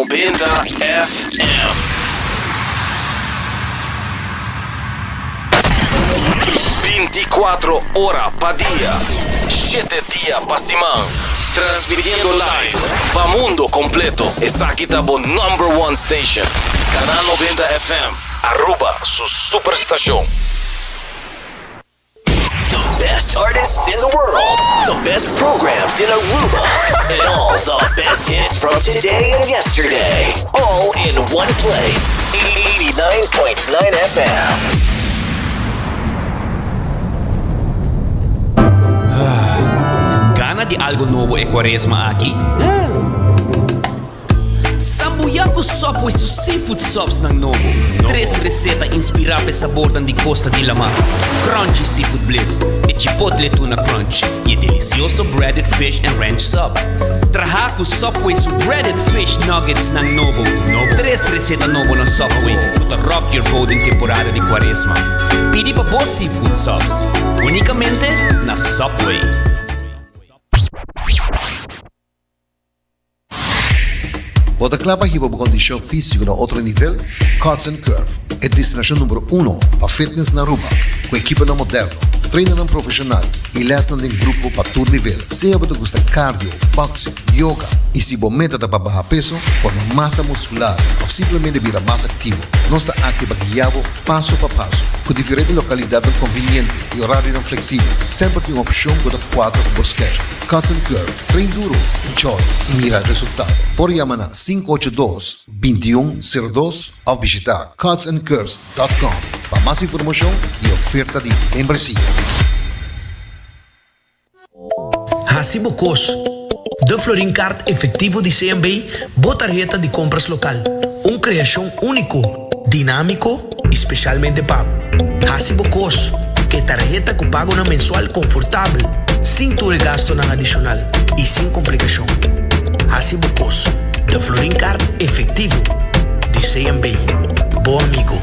90 FM. Binticuatro ora pa dia, shete dia pa siman. Transmitiendo live pa mundo completo. Esaki ta bo number one station. Canal 90 FM, Aruba su superstacion. The best artists in the world, the best programs in Aruba, and all the best hits from today and yesterday. All in one place. 89.9 FM. Gana di algo nobo e cuaresma aki? Sambuya ku Subway su seafood subsnan nobo. Tres reseta inspirá pa e sabornan di kosta di lamá, Crunchy Seafood Bliss, e Chipotle Tuna Crunch i e delisioso Breaded Fish and Ranch Sub. Traha ku Subway su Breaded Fish Nuggetsnan nobo. Tres reseta nobo na Subway ku ta rock your boat den temporada di kuaresma. Pidi pa bo seafood subs únikamente na Subway. Bo ta kla pa hiba bo kondishon físiko na otro nivel? Cuts and Curve, e destinashon numero uno pa fitness na Aruba, ku ekiponan moderno, trainernan profeshonal i lèsnan den grupo pa tur nivel. Sea bo ta gusta cardio, boxing, yoga i si bo meta ta pa baha peso, forma masa muskular òf simplemente bira mas aktivo, nos ta aki pa guia bo paso pa paso. Ku diferente lokalidatnan konviniente i orarionan fleksibel, semper tin un opshon ku ta kuadra ku bo schedule. Cuts and Curve, train duro, enjoy y mira resultado. Por yama na 582 2102 of bishita cutsandcurves.com pa mas informacion y oferta di membresia. Hasi bo kos. De Florin Card Efectivo di CMB, bo tarheta di compras local. Un creacion unico, dinámico y specialmente pa bo. Hasi bo kos. E tarheta ku pagonan mensual konfortabel, sin tur e gastonan adishonal i sin komplikashon. Hasi bo kos. De Florin Card Efectivo di CMB. Bo amigo.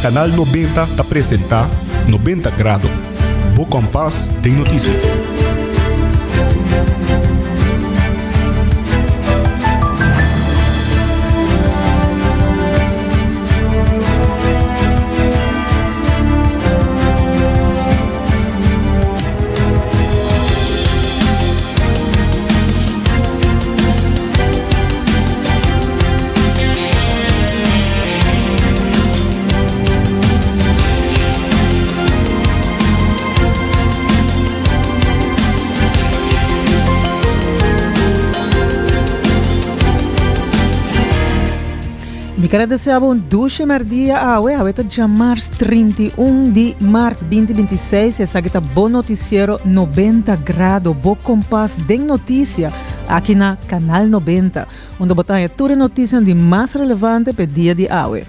Canal 90 ta presenta 90 Grado, bo kompas den noticia. Mi quer desear un dushi merdia awe. Awe ta djamars 31 di maart 2026. Esaki ta bo noticiero 90 grado. Bo kompas den noticia aki na Canal 90. Unda bo ta haña tur e noticianan di mas relevante p'e dia di awe.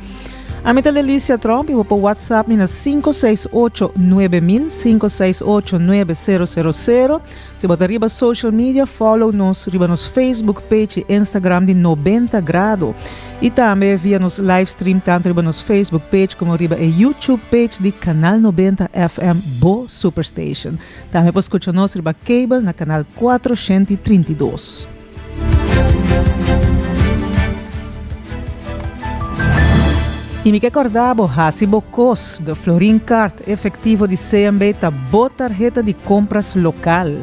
Ami ta Lelicia Tromp y bo por WhatsApp mi na 568 9000, 568 9000. Si bo ta riba social media, follow nos riba nos Facebook page y Instagram di 90 Grado. Y tambe via nos live stream tanto riba nos Facebook page como riba e YouTube page di Canal 90 FM, bo Superstation. Tambe por scucha nos riba cable na canal 432. Y mi ke corda bo, haci bo cos. De Florin Card efectivo di CMB ta bo tarheta di compras local.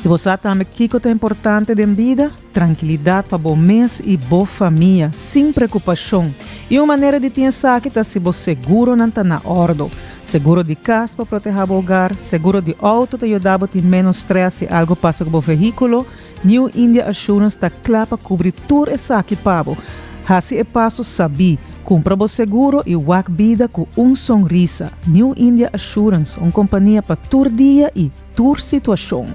Y bo sa tambe kico ta importante den bida? Trankilidat pa bo mes i bo famia, sin preokupashon. I un manera di tin esaki ta si bo seguronan ta na òrdu. Seguro di kas pa protehá bo hogar, seguro di outo ta yuda bo tin ménos strès si algu pasa ku bo vehíkulo. New India Assurance ta kla pa kubri tur esaki pa bo. Hasi e paso sabí. Cumpra bo seguro y wak bida cu un sonrisa. New India Assurance, un compania pa tur dia y tur situacion.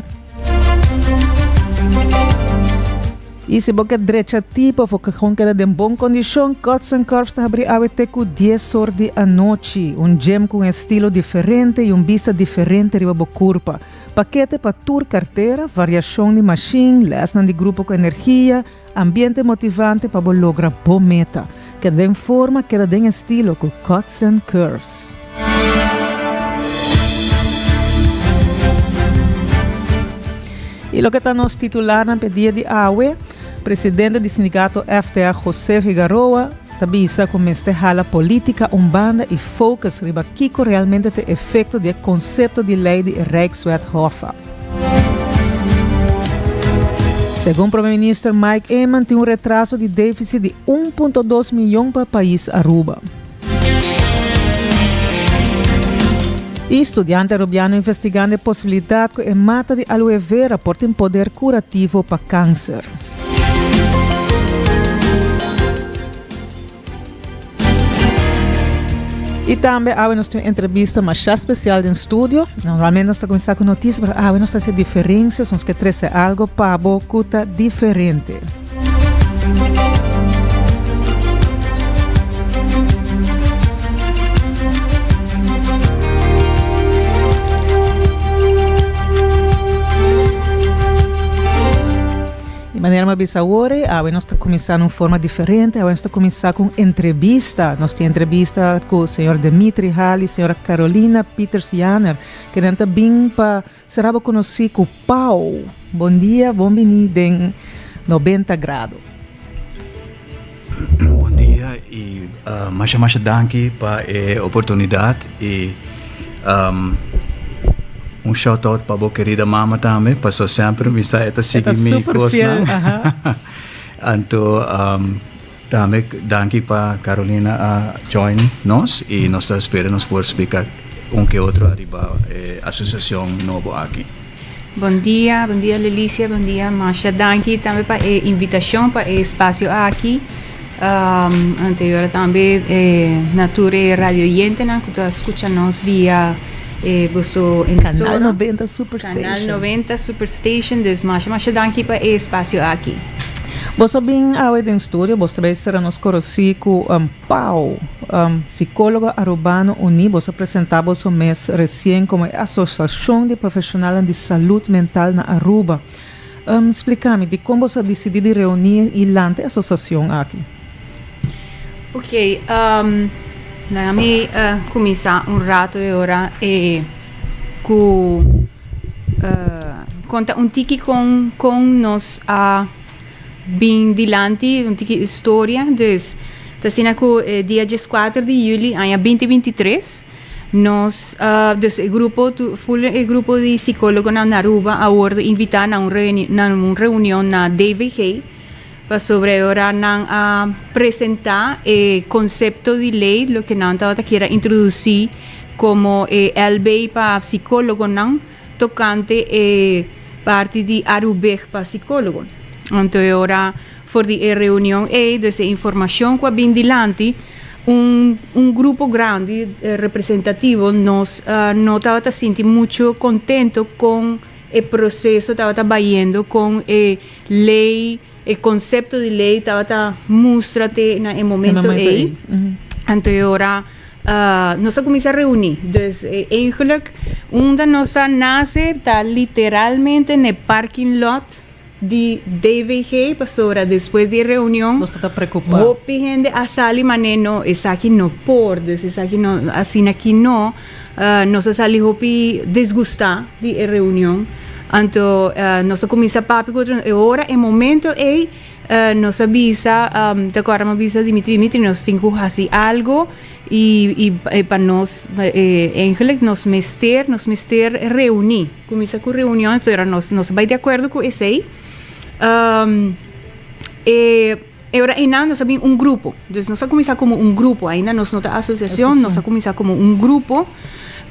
Y si bo ke drecha tipo of ke gewoon keda den bon condicion, Cuts and Curves ta habri awe te cu dies or di anochi. Un gym cu un estilo diferente y un bista diferente riba bo curpa. Pakete pa tur cartera, variacion di machine, lesnan di grupo cu energia, Ambiente motivante pa bo logra bo meta. Keda den forma, keda den estilo ku Cuts and Curves. I loke ta nos titularnan p'e dia di awe, Presidente di sindikato FTA José Figaroa ta bisa ku mester hala politika un banda i focus riba kiko realmente ta e efekto di e konsepto di lei di e Rijkswet Hoffa. Segun Prome Minister Mike Eman tin un retraso di deficit di un punto dos miyon pa pais Aruba. Y studiante Arubiano investigando e posibilidad cu e mata di aloe vera por tin poder curativo pa cancer. Y tambe awe nos tin un entrevista masha special den studio. Normalmente nos ta cuminsa cu noticia, pero awe nos ta haci diferencia, nos ke trece algo pa bo cu ta diferente. Di manera mi a bisa awor, awe nos ta kuminsá na un forma diferente. Awe nos ta kuminsá ku un entrevista. Nos tin entrevista ku señor Dimitri Hal i señora Carolina Pieters Janer, ke nan ta bin pa sera bo konosí ku Pau. Bon dia, bon biní den Nobenta Grado. Bon dia i masha masha danki pa e oportunidat i un shout out pa bo kerida mama tambe paso semper mi sa e ta sigui mi kosnan anto tambe danki pa Carolina a join nos i nos ta spera nos por splika un ke otro ariba e asosiashon nobo aki. Bon dia, bon dia Lelicia, bon dia masha danki tambe pa e invitacion pa e espacio aki. Um, anterior tambe eh, na tur e radio oyentenan ku ta scucha nos via eh, boso emisora. Canal 90 Superstation. Canal 90 Superstation, dus masha masha danki pa e espacio aki. Boso bin awe den studio, boso ta bay sera nos conoci cu um, Pau, Psicólogo Arubano Uní, boso a presentá boso mes resien komo e asosiashon di profeshonalnan di salud mental na Aruba. Splika mi, dikon boso a disidí di reuní i lanta e asosiashon aki? Ok, laga mi kuminsá un rato e ora ku konta un tiki kon kon nos a bin dilanti un tiki historia dus ta asina ku e dia dieskuater di juli aña binti binti tres nos dus e grupo ful e grupo di psikologonan na Aruba a wordo invita na un na un reunion na DVG pasobra e ora nan a presenta e konsepto di lei loke nan tabata kier a introdusi komo e LB pa psikologonan. tokante e parti di Arubeg pa sikólogo. Anto e ora for di e reunion ei, dus e informashon ku a bin dilanti, un un grupo grandi representativo nos no tabata sinti muchu kontento kon e proseso tabata bayendo, kon e lei, e konsepto di lei tabata mustra te na e momento ei. Anto e ora nos a kuminsá reuní. Dus eigenlijk unda nos a nase ta literalmente na e parking lot di DVG pasobra despues di e reunion Nos ta preokupá. hopi hende a sali manera no esaki no por, dus esaki no asina aki no. Nos a sali hopi disgustá di e reunion. Anto nos a kuminsá papia ku otro. E ora, e momento ei, nos a bisa, ta kòrda mi a bisa Dimitri, Dimitri nos tin ku hasi algu i i pa nos eigenlijk nos mester, nos mester reuní. Kuminsá ku reunion, anto era nos nos a bai di akuerdo ku esei. E. E ora einan nos a bin un grupo. Dus nos a kuminsá komo un grupo. Ainda nos no ta asosiashon, nos a kuminsá komo un grupo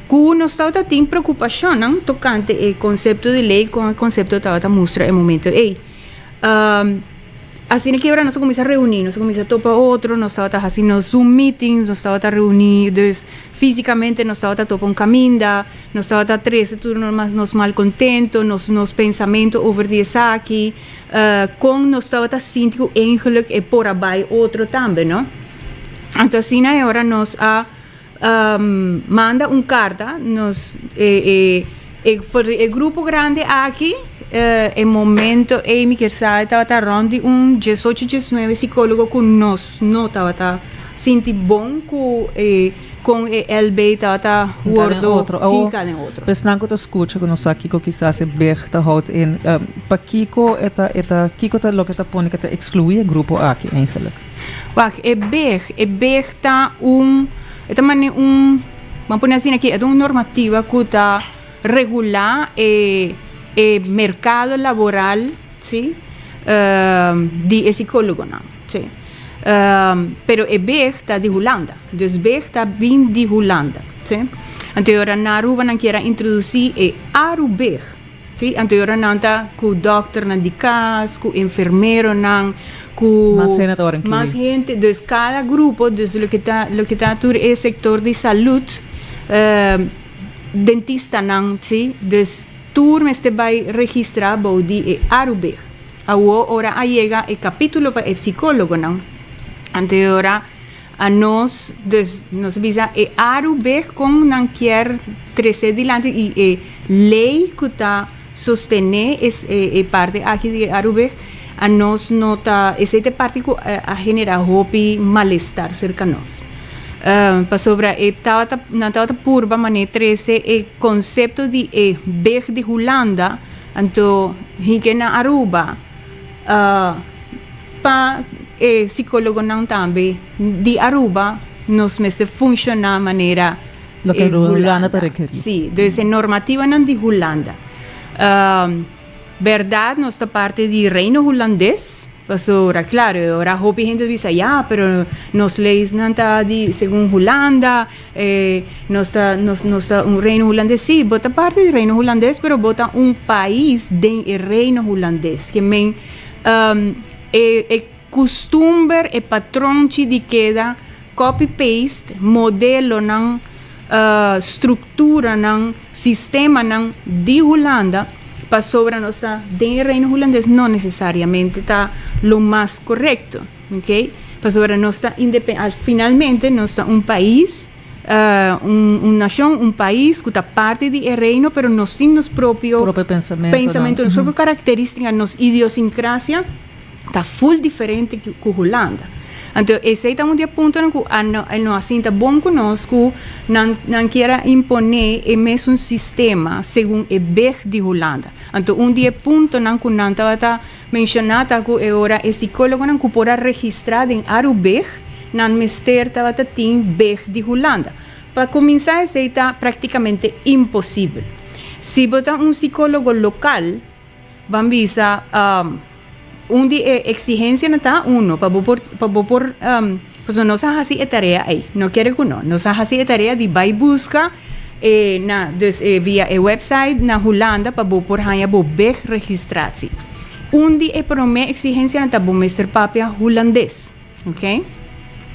ku nos tabata tin preokupashonnan tokante e konsepto di lei kon e konsepto tabata mustra e momento ei. Asina ki ora nos a kuminsá reuní, nos a kuminsá topa otro, nos tabata hasi nos Zoom meetings, nos tabata reuní, dus físikamente nos tabata topa un kaminda, nos tabata trese tur nos malkontento, nos nos pensamentu over di esaki, kon nos tabata sinti ku eigenlijk e por a bai otro tambe, no. Anto asina e ora nos a manda un karta nos e e for di e grupo grandi aki e momento ei mi kier sa tabata rond di un diesocho diesnuebe psicologo ku nos no tabata sinti bon ku e kon e LB tabata wordo hinka den otro. Pa esnan ku ta skucha ku no sa kiko kisas e beg ta houdt in pakiko e ta e ta kiko ta loke ta pone ku ta ekskluí e grupo aki eigenlijk? Wak, e beg, e beg ta un, e ta mane un, ban pone asina aki, e ta un normativa ku ta regulá e e merkado laboral, si, di e sikólogonan, si. Pero e beg ta di Hulanda, dus beg ta bin di Hulanda, si. Anto e ora na Aruba nan kier a introdusí e Arubeg. Sí, anto e ora nan ta ku dòkternan di kas, ku enfermeronan, ku Mas hende ta ora inkluí. mas hende. Dus kada grupo, dus loke ta loke ta tur e sektor di salud, dentistanan, sí, dus tur mester bai registrá bou di e Arubig. Awor ora a yega e kapítulo pa e psikólogonan, anto e ora A nos, dus nos a bisa e Arubeg kon nan kier trese dilanti i e lei ku ta sostené es e parti aki di e Arubeg, a nos no ta, esei ta e parti ku a generá hopi malestar serka nos. Pasobra e tabata, nan tabata purba manera trese e konsepto di e beg di Hulanda, anto hike na Aruba. Pa e psicologonan tambe di Aruba nos mester funciona manera Loke Hulanda ta rekeri. Si, dus e normativanan di Hulanda. Berdad nos ta parti di Reino Hulandes, pasobra claro e ora hopi hende ta bisa ya pero nos leysnan ta di segun Hulanda, nos ta nos nos ta un Reino Hulandes. Si, bo ta parti di Reino Hulandes pero bo ta un pais den e Reino Hulandes. Ke men E e kustumber, e patronchi di keda copy paste modelonan, strukturanan, sistemanan di Hulanda pasobra nos ta den e Reino Hulandes no nesesariamente ta lo mas korekto, ok. Pasobra nos ta indepen, finalmente nos ta un pais. Un nashon, un pais ku ta parti di e reino, pero nos tin nos propio Propio pensamentonan. pensamentu, nos propio karakterístika, nos idiosinkrásia ta ful diferente ku Hulanda. Anto esei ta un di e puntonan ku a no a no a sinta bon ku nos ku nan nan kier a imponé e mesun sistema segun e beg di Hulanda. Anto un di e puntonan ku nan tabata Menshoná ta ku e ora e sikólogonan ku por a registrá den Arubeg, nan mester tabata tin beg di Hulanda. Pa kuminsá esei ta práktikamente imposibel. Si bo ta un sikólogo lokal, ban bisa un di e eksigensianan ta uno pa bo por pa bo por pasobra nos a hasi e tarea ei, no kere ku no, nos a hasi e tarea di bai buska e na dus e via e website na Hulanda pa bo por haña bo beg registratie. Un di e promé eksigensianan ta bo mester papia hulandes, ok.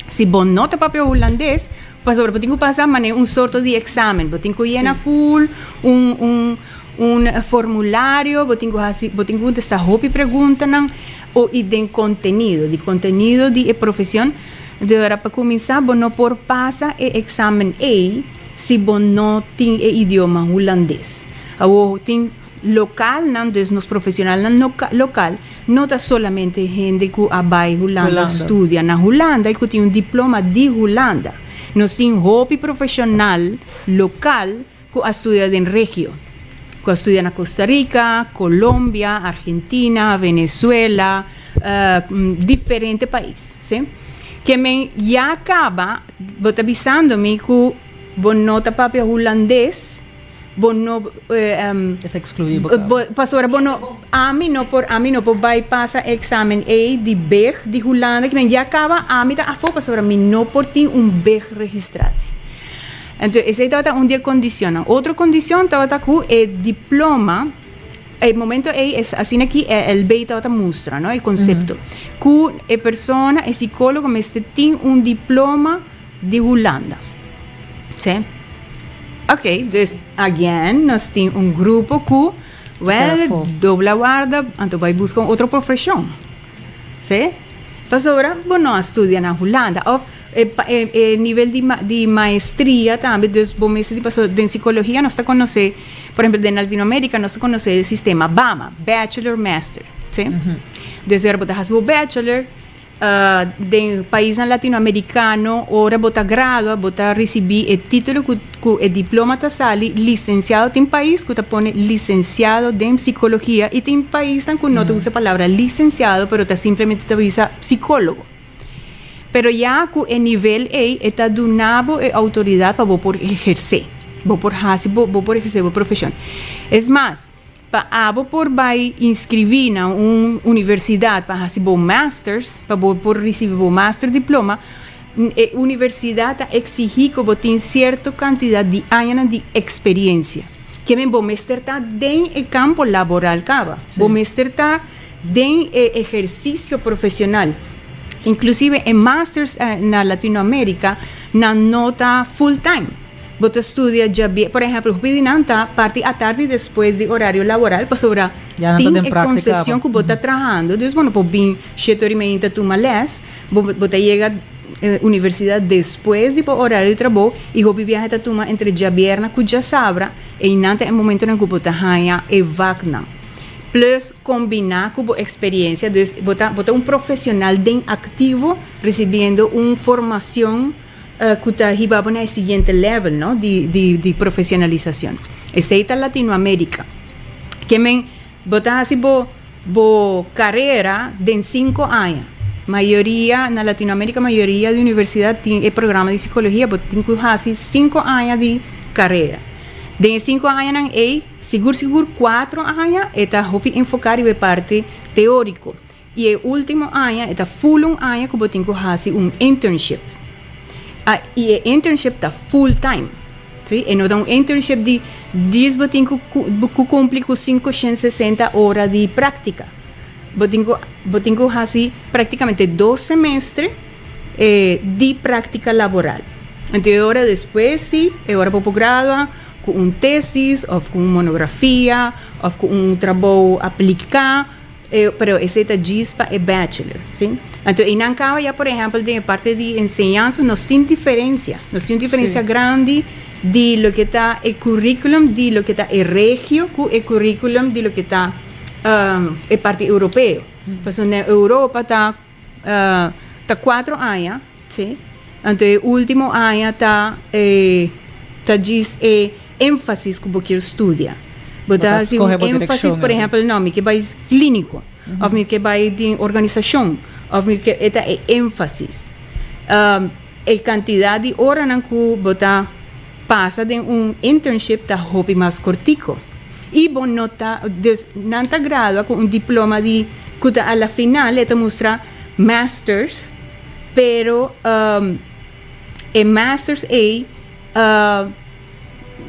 Si bo no ta papia hulandes, pasobra bo tin ku pasa manera un sorto di eksamen, bo tin ku yena ful un un un formulario, bo tin ku hasi bo tin ku kontestá hopi preguntanan o i den kontenido, di kontenido di e profesion. Di ora pa kuminsá bo no por pasa e eksamen ei si bo no tin e idioma hulandes. Awor tin lokalnan, dus nos profesionalnan lokal no ta solamente hende ku a bai Hulanda studia na Hulanda i ku tin un diploma di Hulanda. Nos tin hopi profesional lokal ku a studia den regio, ku a studia na Costa Rica, Colombia, Argentina, Venezuela, diferente pais, si. Ke men ya kaba bo ta bisando mi ku bo no ta papia hulandes, bo no E ta excluí bo kaba. Pasobra bo no, ami no por, ami no por bai pasa e examen ei di beg di Hulanda, ke men ya kaba ami ta afó pasobra mi no por tin un beg registratie. Entonces esei tabata un di e condicionnan. Otro condicion tabata ku e diploma. E momento ei es asina ki e LB tabata mustra, no, e konsepto. Ku e persona, e sikólogo mester tin un diploma di Hulanda. Sí. Ok, dus again nos tin un grupo ku, wel, dobla warda, anto bai buska un otro profeshon. Sí. Pasobra bo no a studia na Hulanda òf e e e nivel di di maestria tambe, dus bo mester di pasobra den sikologia nos ta konosé. Por ehempel, den Latinoamérica nos ta conoce e sistema BAMA, Bachelor, Master, sí? Dus ora bo ta haci bo bachelor, uh, den paisnan latinoamericano, ora bo ta gradua, bo ta ricibi e titulo cu, cu e diploma ta sali licenciado. Tin pais cu ta pone licenciado den psicologia y tin paisnan cu no ta usa palabra licenciado, pero ta simplemente ta bisa psicologo. Pero ya ku e nivel ei e ta duna bo e outoridat pa bo por ehersé, bo por hasi bo bo por ehersé bo profeshon. Es mas, pa abo por bai inskribí na un universidat pa hasi bo masters, pa bo por risibí bo master diploma, e universidat ta eksihí ku bo tin sierto kantidat di añanan di eksperiensia. Ke men bo mester ta den e kampo laboral kaba. Bo mester ta. Den e ehersisio profesional, inclusive e masters na Latinoamerica, nan no ta full time. Bo ta studia djabie, por ehempel, hopi di nan ta parti atardi despues di horario laboral pasobra tin e concepcion cu bo ta trahando, dus bo no por bin shete ora y media ta tuma les, bo bo ta yega universidad despues di bo horario di trabou y hopi biaha ta tuma entre djabierna cu djasabra, eynan ta e momentonan cu bo ta haya e vaknan. Plus kombiná ku bo eksperiencia, dus bo ta bo ta un profesional den aktivo risibiendo un formacion ku ta hiba bo na e siguiente level no di di di profesionalisacion. Esei ta Latinoamerica. Ke men bo ta hasi bo bo karera den sinku aña. Mayoria na Latinoamerica mayoria di universidad tin e programa di psicologia bo tin ku hasi sinku aña di karera. Den e sinku añanan ei. Sigur sigur cuatro aña e ta hopi enfoca riba e parti teorico y e ultimo aña e ta full un aña cu bo tin cu haci un internship. A y e internship ta full time, si, e no ta un internship di dies bo tin cu cu cumpli cu 560 ora di practica. Bo tin cu bo tin cu haci practicamente dos semestre di practica laboral. Anto e ora despues si e ora bo por gradua. Ku un tesis òf ku un monografia òf ku un trabou apliká, pero esei ta djis pa e bachelor, si. Anto einan kaba ya por ehèmpel den e parti di enseñansa nos tin diferensia, nos tin un diferensia grandi di loke ta e curriculum di loke ta e regio ku e curriculum di loke ta e parti europeo. Pasobra na Europa ta ta cuatro aña, sí. Anto e ultimo aña ta e ta djis e énfasis ku bo kier studia. Bo ta hasi un énfasis, por ehèmpel, no, mi ke bai klíniko, òf mi ke bai den organisashon, òf mi ke, e ta e énfasis. E kantidat di oranan ku bo ta pasa den un internship ta hopi mas kortiko. I bo no ta, dus nan ta gradua ku un diploma di ku ta a la final e ta mustra masters, pero e masters ei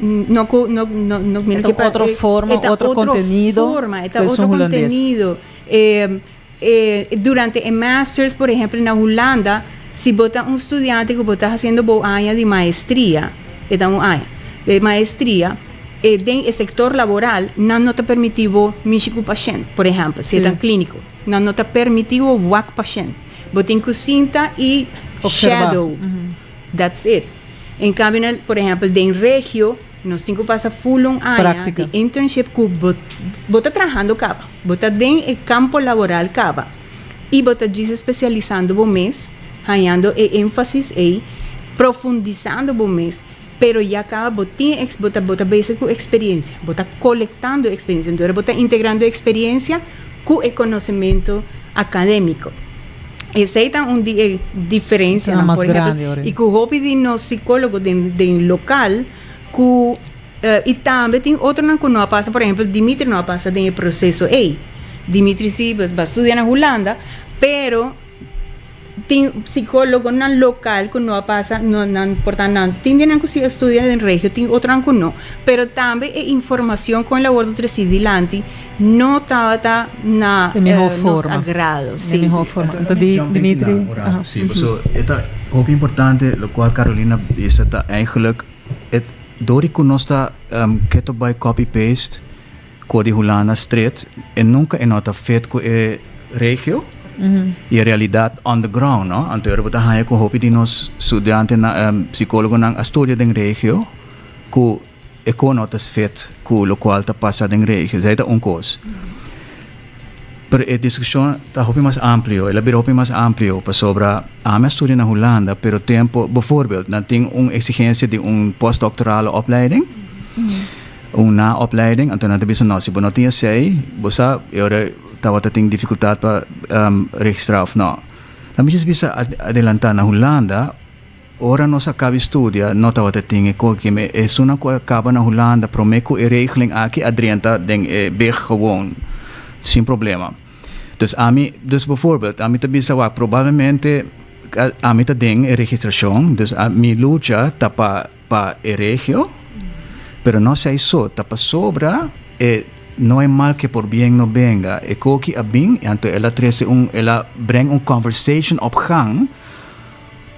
no ku no no no E ta otro forma, otro kontenido forma, e ta otro kontenido. E durante e masters, por ehempel na Hulanda, si bo ta un studiante ku bo ta hasiendo bo aña di maestria, e ta un aña di maestria, e den e sektor laboral nan no ta permití bo mishi ku pashènt, por ehempel, si e ta klíniko, nan no ta permití bo wak pashènt. Bo tin ku sinta i shadow, that's it. En kambio na, por ehempel, den regio, Nos tin ku pasa full un aña di internship ku bo bo ta trahando kaba. Bo ta den e kampo laboral kaba i bo ta djis spesialisando bo mes, hañando e énfasis ei, profundisando bo mes, pero ya kaba bo tin e bo ta bo ta bezig ku eksperiensia, bo ta kolektando eksperiensia. Entonces bo ta integrando eksperiensia ku e konosementu akadémiko. Esei ta un di e diferensianan, por ehempel, i ku hopi di nos sikólogo den den lokal ku i tambe tin otronan ku no a pasa, por ehempel, Dimitri no a pasa den e proseso ei. Dimitri si ba studia na Hulanda, pero Tin psicólogonan local cu no a pasa, no nan por ta nan tin di nan cu si a studia den regio, tin otronan cu no. Pero tambe e informacion cu el a wordo treci dilanti no tabata na De mihó nos forma. agrado. De Sí. mihó forma. Anto di Dimitri, aha. Sí, paso e ta hopi importante locual Carolina bisa ta eigenlijk e dor di cu nos ta keto bay copy paste Cu di Hulanda stret e nunca e no ta fit cu e regio y e realidad on the ground no. Anto ora bo ta haya cu hopi di nos studiantenan psicologonan a studia den regio cu e co no ta fit cu locual ta pasa den regio. Esey ta un cos. Pero e discusion ta hopi mas amplio, el a bira hopi mas amplio pasobra ami a studia na Hulanda pero tempo, bijvoorbeeld nan tin un exigencia di un postdoctorale opleiding. Un naopleiding, anto nan ta bisa no, si bo no tin esei, bo sa e ora tabata tin dificultad pa registra of no. Nan mi just bisa adelanta, na Hulanda, ora nos a caba studia, no tabata tin e koki, me esunnan cu a caba na Hulanda prome cu e regeling aki a drenta den e big gewoon, sin problema. Dus ami, dus bijvoorbeeld, ami ta bisa wak, probablemente ami ta den e registracion, dus mi lucha ta pa Pa e regio, pero no esei so, ta pasobra e no e mal que por bien no venga. E koki a bin i anto el a trese un, el a breng un conversation op gang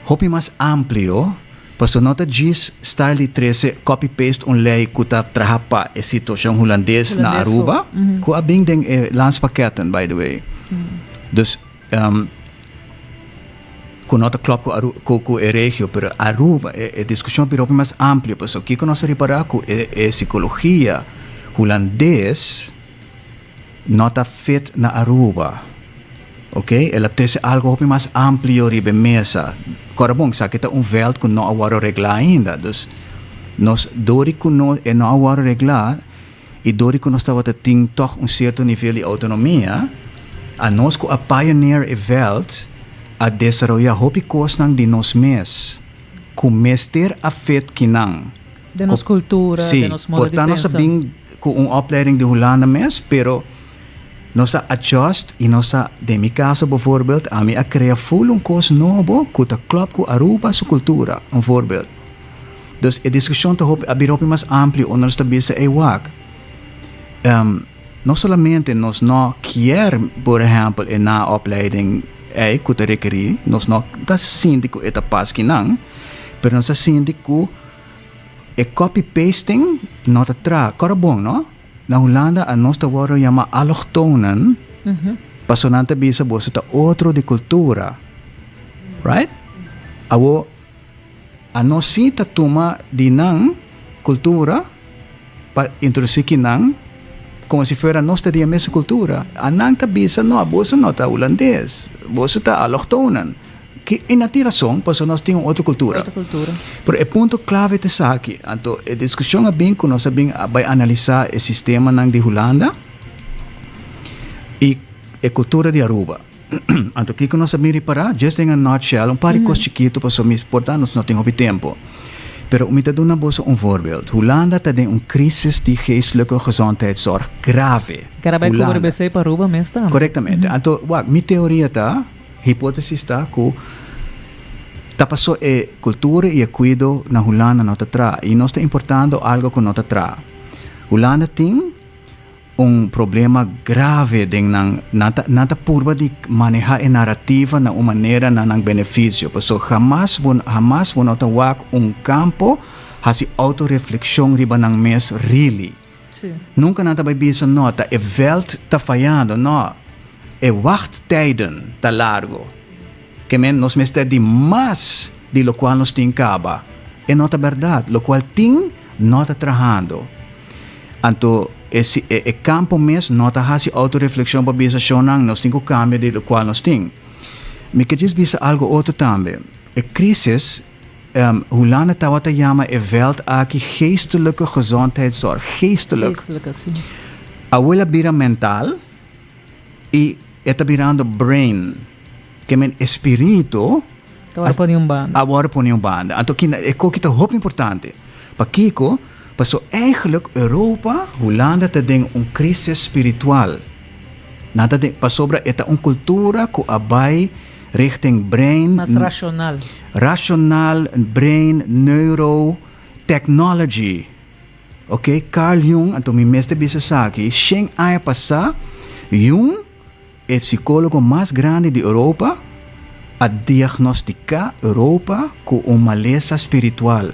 hopi mas amplio, pasobra no ta djis style di trese copy paste un ley ku ta traha pa e situacion hulandes na Aruba, ku a bin den e landspakketten by the way. Dus. Ku no ta klòp ku Aru ku ku e regio, pero Aruba e e diskushon bira hopi mas amplio pasobra kiko nos a ripará ku e e sikologia hulandes no ta fit na Aruba oke el a trese algu hopi mas amplio riba e mesa kòrda bon esaki ta un vèlt ku no a wòrdu reglá ainda dus nos dor di ku no e no a wòrdu reglá. I dor di ku nos tabata tin tòg un sierto nivel di outonomia, anos ku a pioneer e vèlt a desaroyá hopi kosnan di nos mes ku mester a fit kinan. Den nos kultura, den nos modo di pensa. Sí, por ta nos a bin ku un opleiding di Hulanda mes, pero nos a adjust i nos a, den mi kaso bijvoorbeeld, ami a krea ful un kos nobo ku ta klòp ku Aruba su kultura, un voorbeeld. Dus e diskushon ta hopi a bira hopi mas amplio unda nos ta bisa ey wak no solamente nos no kier por ehempel e naopleiding ey ku ta rekeri nos no ta sinti ku e ta pas kinan pero nos ta sinti ku e copy pasting no ta traha kòrda bon no na Hulanda anos ta wòrdu yama allochtonen pasobra nan ta bisa boso ta otro di kultura right awo. Anos sí ta tuma di nan kultura pa introdusí ki nan komo si fuera nos ta di e mesun kultura. Anan ta bisa, No, boso no ta hulandes, boso ta allochtonen. Ki i nan tin rason, pasobra nos tin un otro kultura. Otro kultura. Pero e punto klave ta esaki. Anto e diskushon a bin ku nos a bin a bai analisá e sistemanan di Hulanda i e kultura di Aruba. Anto kiko nos a bin ripará? Just den a nutshell, un par di kos chikitu pasobra mi por ta nos no tin hopi tempu. Pero mi ta duna boso un voorbeeld. Hulanda ta den un crisis di geestelijke gezondheidszorg grave. Kera bai Hulanda. kubri besei pa Aruba mes tambe. Korektamente. Anto, wak, mi teoria ta, hipótesis ta ku ta paso e kultura i e kuido na Hulanda no ta traha. I nos ta importando algo ku no ta traha. Hulanda tin Un problema grave den nan, nan ta nan ta purba di maneha e narrativa na un manera na nan beneficio, paso hamas bo hamas bo no ta wak un campo haci autoreflexion riba nan mes really. Nunca nan ta bay bisa no ta e veld ta fayando, no, e wachttijden ta largo. Ke men nos mester di mas di locual nos tin caba. E no ta berdad, locual tin no ta trahando. Anto e si e e kampo mes no ta hasi outoreflekshon pa bisa shonnan nos tin ku kambia di lokual nos tin. Mi ke djis bisa algu otro tambe. E krisis, Hulanda tabata yama e vèlt aki geestelijke gezondheidszorg. Geestelijk. Geestelijke, si. Awor el a bira mental i e ta birando brain. Ke men e spiritu Awor pone un banda. Awor pone un banda. Anto kina e koki ta hopi importante. Pakiko? Paso eigenlijk Europa, Hulanda ta den un crisis spiritual. Nan ta den, pasobra e ta un cultura cu a bay richting brain. Mas racional. Racional, brain, neuro, technology. Ok, Carl Jung, anto mi mester bisa esaki, shen aña pasá, Jung, e psicólogo mas grandi di Europa, a diagnosticá Europa cu un malesa spiritual.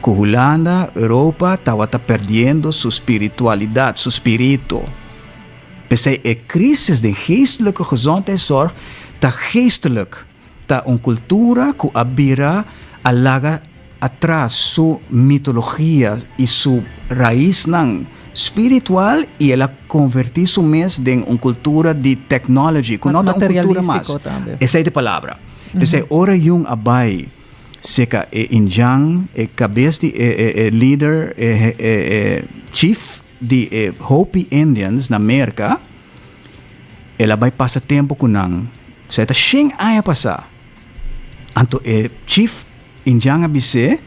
Cu Hulanda, Europa tabata perdiendo su spiritualidad, su spirito. P'esei e crisis den geestelijke gezondheidszorg ta geestelijk. Ta un cultura cu a bira a laga atras su mitologia y su raisnan spiritual y el a converti su mes den un cultura di technology cu Mas no ta un cultura mas. materialistico tambe. Esey ta e palabra. P'esey ora Jung a bay seca e indjan, e cabes di e e e leader, e e e chief di e Hopi Indians na Merca, El a bai pasa tempu ku nan. Esei ta shen aña pasá. Anto e chief indian a bis'é,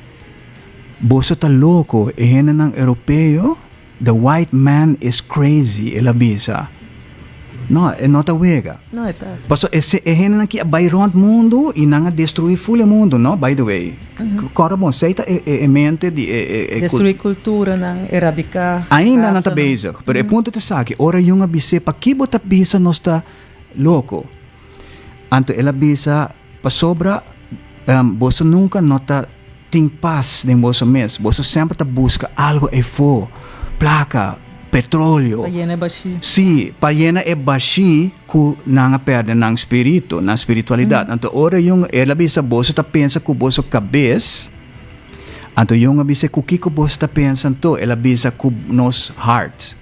Boso ta loko, e hendenan europeo, the white man is crazy, el a bisa. No, e no ta wega. No, e ta así. Pasobra e e hendenan ki a bai rònt mundu i nan a destruí ful e mundu, no, by the way. Kòrda bon, esei ta e e mente di e e e. Destruí kulturanan, eradiká Ainda nan ta rasanan. bezig, pero e punto ta esaki, ora Jung a bis'é, Pakí bo ta bisa nos ta loko? Anto el a bisa, Pasobra boso nunka no ta tin pas den boso mes, boso semper ta buska algu efó, plaka, petroleo. Pa yena e bashí. Sí, pa yena e bashí ku nan a pèrdè nan spiritu, nan spiritualidat. Anto ora Jung, el a bisa, boso ta pensa ku boso kabes, anto Jung a bisa, ku kiko boso ta pensa anto? El a bisa, ku nos heart.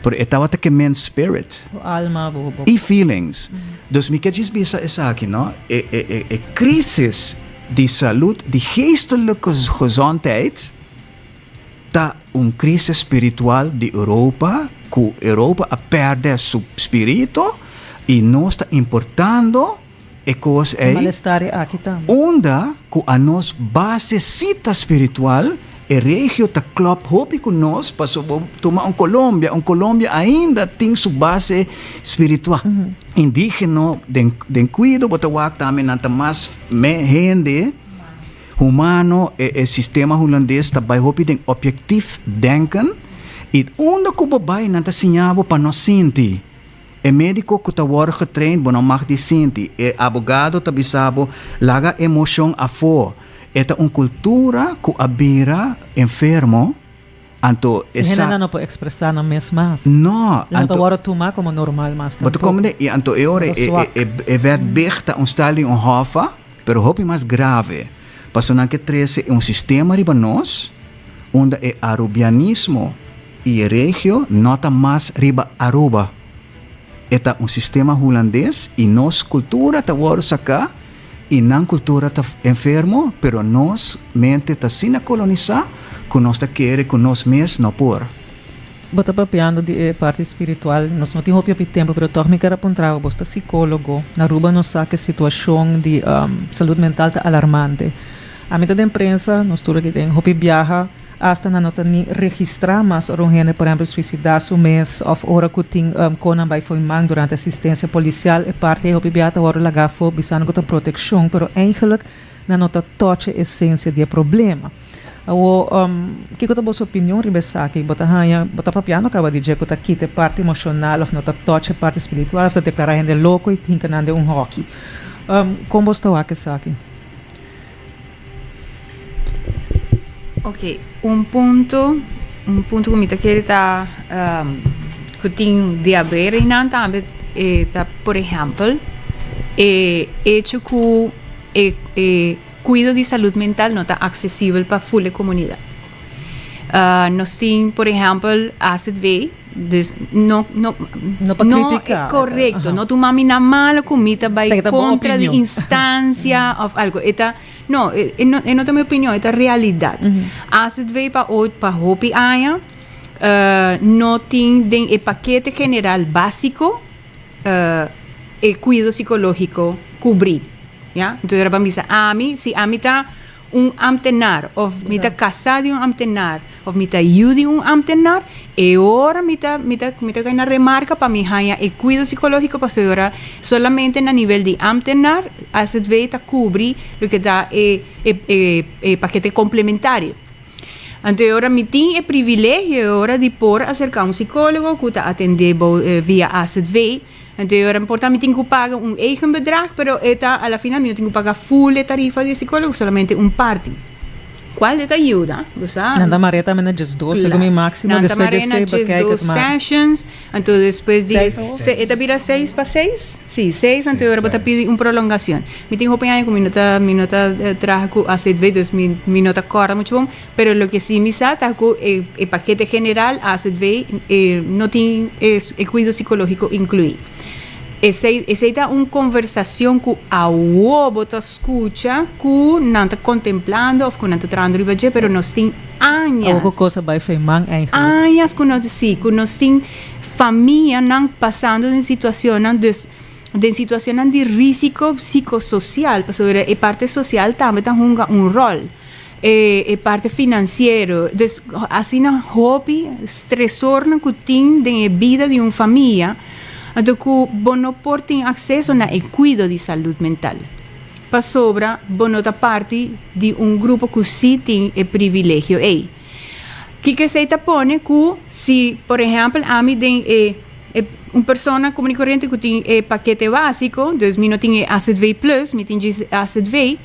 Pero e tabata ke men spirit. Bo alma, bo, bo. I feelings. Dus mi ke djis bisa esaki, no, e, e, e, e crisis di salud, di geestelijke gezondheid, ta un crisis spiritual di Europa, cu Europa a perde su spirito y nos ta importando e cos E ey. malestar e aki tambe. Unda cu a nos basecita spiritual, e regio ta klop hopi cu nos, pasobra bo tuma un Colombia, un Colombia ainda tin su base spiritual indigeno den den cuido, bo ta wak tambe nan ta mas me hende humano, e e sistema Hulandes ta bay hopi den objectief denken, y unda cu bo bay nan ta siña bo pa no sinti. E médiko ku ta wòrdu getraind bo no mag di sinti. E abogado ta bisa bo laga emoshon afó. E ta un kultura ku a bira enfermo, anto e Si sa. hendenan no por ekspresá nan mes mas. No, E no ta anto. wòrdu tumá komo normal mas Bo ta tampoko. komprendé? I anto e ora Bo ta e swak. e e wet big ta un style di un hòfa, pero hopi mas grave. Pasobra nan ke trese un sistema riba nos unda e arubianismo I e regio no ta mas riba Aruba. E ta un sistema Hulandes i nos kultura ta wòrdu saká i nan kultura ta enfermo, pero nos mente ta asina kolonisá ku nos ta kere ku nos mes no por. Bo ta papiando di e parti spiritual, nos no tin hopi hopi tempu, pero tòg mi ker a puntra bo, bos ta sikólogo, na Aruba nos sa ku e situashon di salud mental ta alarmante. Ami ta den prensa, nos tur aki den hopi biaha, Asta nan no ta ni registrá mas ora un hende, por ehèmpel, suisidá su mes òf ora ku tin konan bai fo'i man durante asistensia polisial. E parti ei hopi bia ta wòrdu lagá afó bisando ku ta protekshon, pero eigenlik nan no ta tòch e esensia di e problema. Awor, kiko ta boso opinion riba esaki? Bo ta haña, bo ta papiando kaba di dje ku ta kita e parti emoshonal òf no ta tòch e parti spiritual òf ta deklará hende loko i hinka nan den un hòki? Kon boso ta wak esaki? Ok, un punto, un punto ku mi ta kere ta ku tin di haber einan tambe e ta por ehèmpel e echo ku e e kuido di salud mental no ta aksesibel pa ful e komunidat. Nos tin por ehèmpel azv. Dus no no No pa critica. Correcto, no tuma mi na malo cu mi ta bay Esaki ta bo contra di opinion. instancia of algo. E ta no, e e no e no ta mi opinion, e ta realidad. AZV pa o pa hopi aña no tin den e pakete general basico e cuido psicologico cubri, ya. Entonces ora ban bisa ami, si ami ta. un ambtenaar of mi ta kasá di un ambtenaar of mi ta yu di un ambtenaar, e ora mi ta mi ta mi ta kai na remarka pa mi haña e kuido sikológiko pasobra e ora solamente na nivel di ambtenaar AZV ta kubri loke ta e e e e pakete komplementario. Anto e ora mi tin e privilegio e ora di por aserká un sikólogo ku ta atendé bo via AZV. Anto e ora por ta mi tin ku paga un eigen bedrag, pero e ta a la final mi no tin ku paga full e tarifa di e sikólogo, solamente un parti. Kual e ta yuda, bo sa. Nan ta marea tambe na diesdos, segun mi máksimo, Nan ta despues di marea na esei bekijk diesdos het maar. sessions, anto despues di Seis of? se e ta bira seis pa seis? Si, seis, anto e ora bo ta Seis. pidi un prolongacion. Mi tin hopi aña ku mi no ta mi no ta traha ku AZV, dus mi mi no ta kòrda muchu bon, pero loke si mi sa ta ku e e pakete general AZV e no tin e e kuido sikológiko inkluí. Esei esei ta un konversashon ku awo bo ta skucha ku nan ta kontemplando òf ku nan ta trahando riba dje, pero nos tin Awo ku añas, kos a bai fei man eigenlijk. añas ku nos si ku nos tin famianan pasando den situacionnan dus den situacionnan di risico psicosocial pasobra e parte social tambe ta hunga un rol e e parte financiero dus asina hopi stresornan cu tin den e bida di un famia anto cu bo no por tin acceso na e cuido di salud mental pasobra bo no ta parti di un grupo cu si tin e privilegio ey. Kiko esei ta pone ku si por ehèmpel ami den e e un persona komun i koriente ku tin e pakete básiko, dus mi no tin e AZV plus, mi tin djis AZV,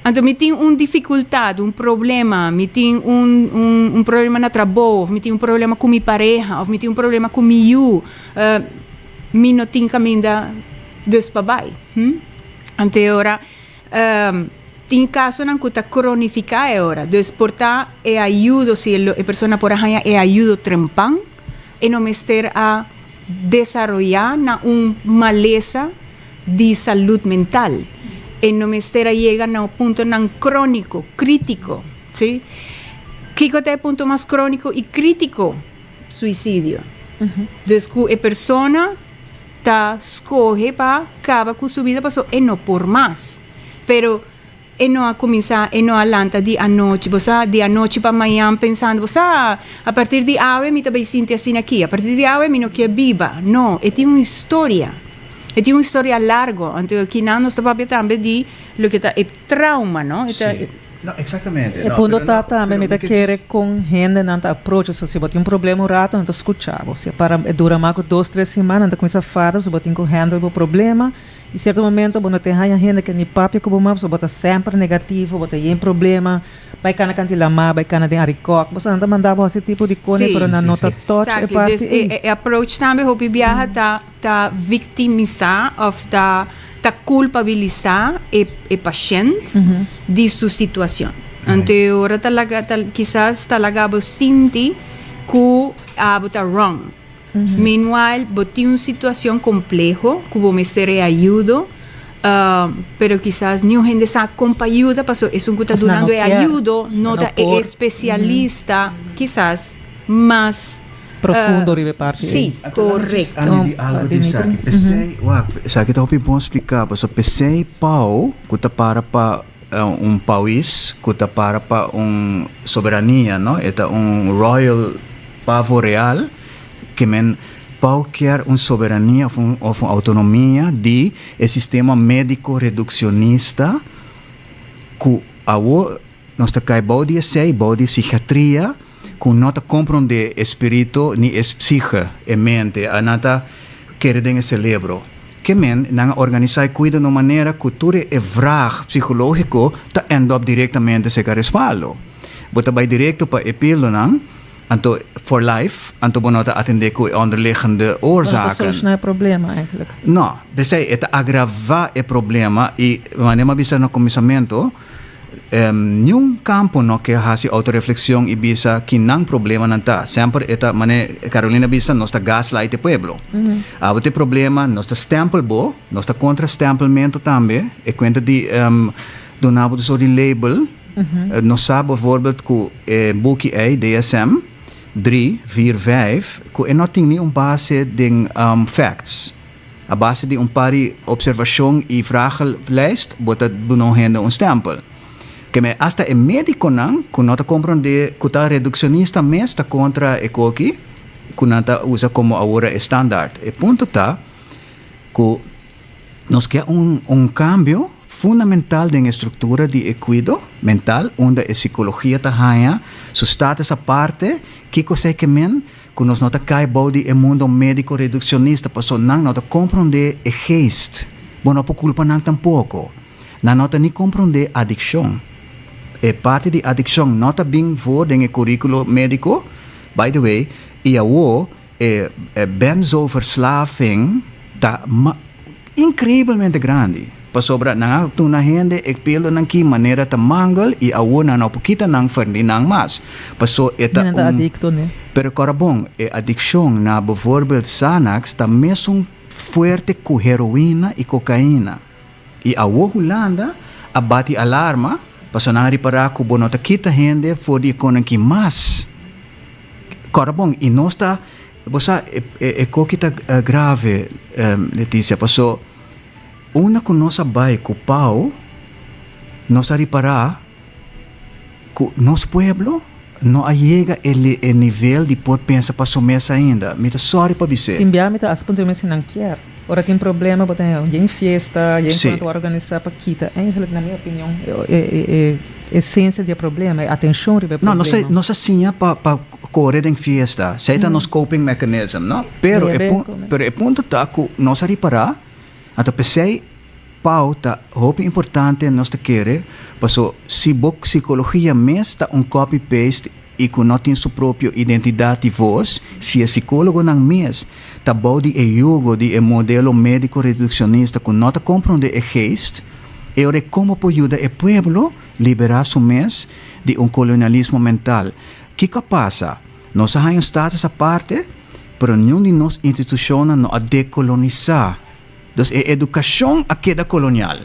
anto mi tin un difikultat, un problema, mi tin un un un problema na trabou òf mi tin un problema ku mi pareha òf mi tin un problema ku mi yu, mi no tin kaminda dus pa bai. Anto e ora. Tin kasonan ku ta kronifiká e ora. Dus por ta e ayudo, si e persona por a haña e ayudo trempan, e no mester a desaroyá na un malesa di salud mental. E no mester a yega na puntonan króniko, krítiko, sí. Kiko ta e punto mas króniko i krítiko? Suisidio. Dus ku e persona. ta skohe pa kaba ku su bida pasobra e no por mas. Pero e no a kuminsá, e no a lanta di anochi, bo sa, di anochi pa mañan pensando, bo sa, a partir di awe mi ta bai sinti asina aki, a partir di awe mi no kier biba. No, e tin un historia. E tin un historia largo. Anto kinan nos ta papia tambe di loke ta e trauma, no? E ta. Sí. No, exactamente. E No, punto pero ta no, tambe pero mi ta mi ke kere djis. kon hendenan ta approach so si bo tin un problema un rato nan ta skucha bo si e para e dura mas ku dos tres siman nan ta kuminsa fada so bo tin ku handle bo problema y sierto momento bo no ta haña hende ke ni papia ku bo mas pasobra bo ta semper negativo bo ta yen problema bai kana kanti lama bai kana den arikòk bo sa nan ta manda bo hasi tipo di kone Sí, pero nan no ta touch e exactly. parti Dus e, ei. e e approach tambe hopi biaha ta ta victimisa of ta ta culpabilisa e e pashent di su situacion. Anto e ora ta laga ta kisas ta laga bo sinti cu abo ta wrong. Meanwhile bo tin un situacion compleho cu bo mester e ayudo pero kisas niun hende sa con pa yuda pasobra esun cu ta Of nan no dunando e kier, ayudo no nan no ta e por. especialista kisas mas Profundo riba e parti ei. Sí, correcto. Anto di algo di esaki. P'esei, wak, esaki ta hopi bon spliká, pasobra p'esei pau ku ta para pa un pais, ku ta para pa un soberania, no? E ta un royal pavo real, ke men pau kier un soberania òf un òf un outonomia di e sistema médiko redukshonista ku awo nos ta kai bou di esei, bou di psikiatria. Ku no ta komprondé e spiritu ni e psiche, e mente, a nan ta kere den e selebro. Ke men, nan a organisá e kuido na un manera ku tur e vraag psikológiko ta end up direktamente serka respaldo. Bo ta bai direkto pa e pildonan, anto for life, anto bo no ta atendé ku e onderliggende Bo no ta oorzaken. solushoná e problema eigenlijk. No, p'esei e ta agravá e problema i manera mi a bisa na kuminsamentu, Niun kampo no ke hasi outoreflexion i bisa ki nan problemanan ta. Semper e ta, mane Carolina bisa, nos ta gaslight e pueblo. Abo tin problema, nos ta stempel bo, nos ta kontra stempelmento tambe, e kuenta di duna bo un sort di label. Nos sa bijvoorbeeld ku e buki ei, DSM, drie, vier, vijf, ku e no tin ni un base den facts. A base di un par di observacion y vragenlijst bo ta duna un hende un stempel. Ke men hasta e médikonan ku no ta komprondé ku ta redukshonista mes ta kontra e koki ku nan ta usa komo awor e standaard. E punto ta ku nos ke un un kambio fundamental den e struktura di e kuido mental unda e sikologia ta haña su status aparte. Kiko esei ke men? Ku nos no ta kai bou di e mundo médiko redukshonista paso nan no ta komprondé e geest. Bo no por kulpa nan tampoko. Nan no ta ni komprondé adikshon. E parti di adikshon no ta bin voor den e kurikulo médiko, by the way, i awo e benzoverslaving ta inkreibelmente grandi, pasobra nan a duna hende e pildonan ki manera ta mangel i awo nan no por kita nan for di nan mas, paso e ta Nan ta un adikto ne. Pero kòrda bon, e adikshon na bevoorbeeld Xanax ta mesun fuerte ku heroina i kokaina. I awo Hulanda a bati alarma pasobra nan a ripará ku bo no ta kita hende for di e konan ki mas. Kòrda bon, i nos ta, bo sa e e koki ta grave Leticia, paso unda ku nos a bai ku Pau nos a ripará ku nos pueblo no a yega e e nivel di por pensa pa su mes ainda. Mi ta sòri pa bis'é. Tin bia mi ta hasta puntra mi mes si nan kier. Ora tin problema bo ta haya yen fiesta, yen Sí. cuanto organisa pa kita. Eigenlijk na mi opinion e e e esencia di e problema, e atencion riba e No, nos a problema. nos a siña pa pa core den fiesta. Esei ta nos coping mechanism, no? Pero e Bebe, pun come. pero e punto ta cu nos a ripara, anto p'esei Pau ta hopi importante nos ta kere paso si bo psicologia mes ta un copy paste y cu no tin su propio identidad y voz, si e psicologonan mes ta bou di e yugo di e modelo medico reduccionista cu no ta compronde e geest, e ora e como por yuda e pueblo libera su mes di un colonialismo mental? Kico a pasa? Nos a haña un status aparte, pero niun di nos institucionnan no a decolonisa. Dus e edukashon a keda kolonial.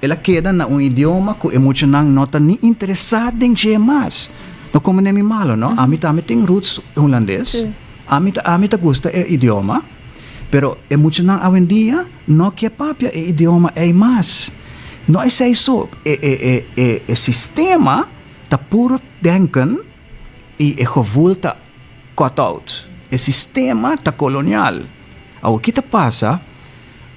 El a keda na un idioma ku e muchanan no ta ni interesá den dje mas. No komprendé mi malo, no. Ami tambe tin roots hulandes. Ami ta ami ta gusta e idioma, pero e muchanan awendia no ke papia e idioma ei mas. No esei so, e e e e e sistema ta puro denken i e gevoel ta cut out. E sistema ta kolonial. Awor ki ta pasa?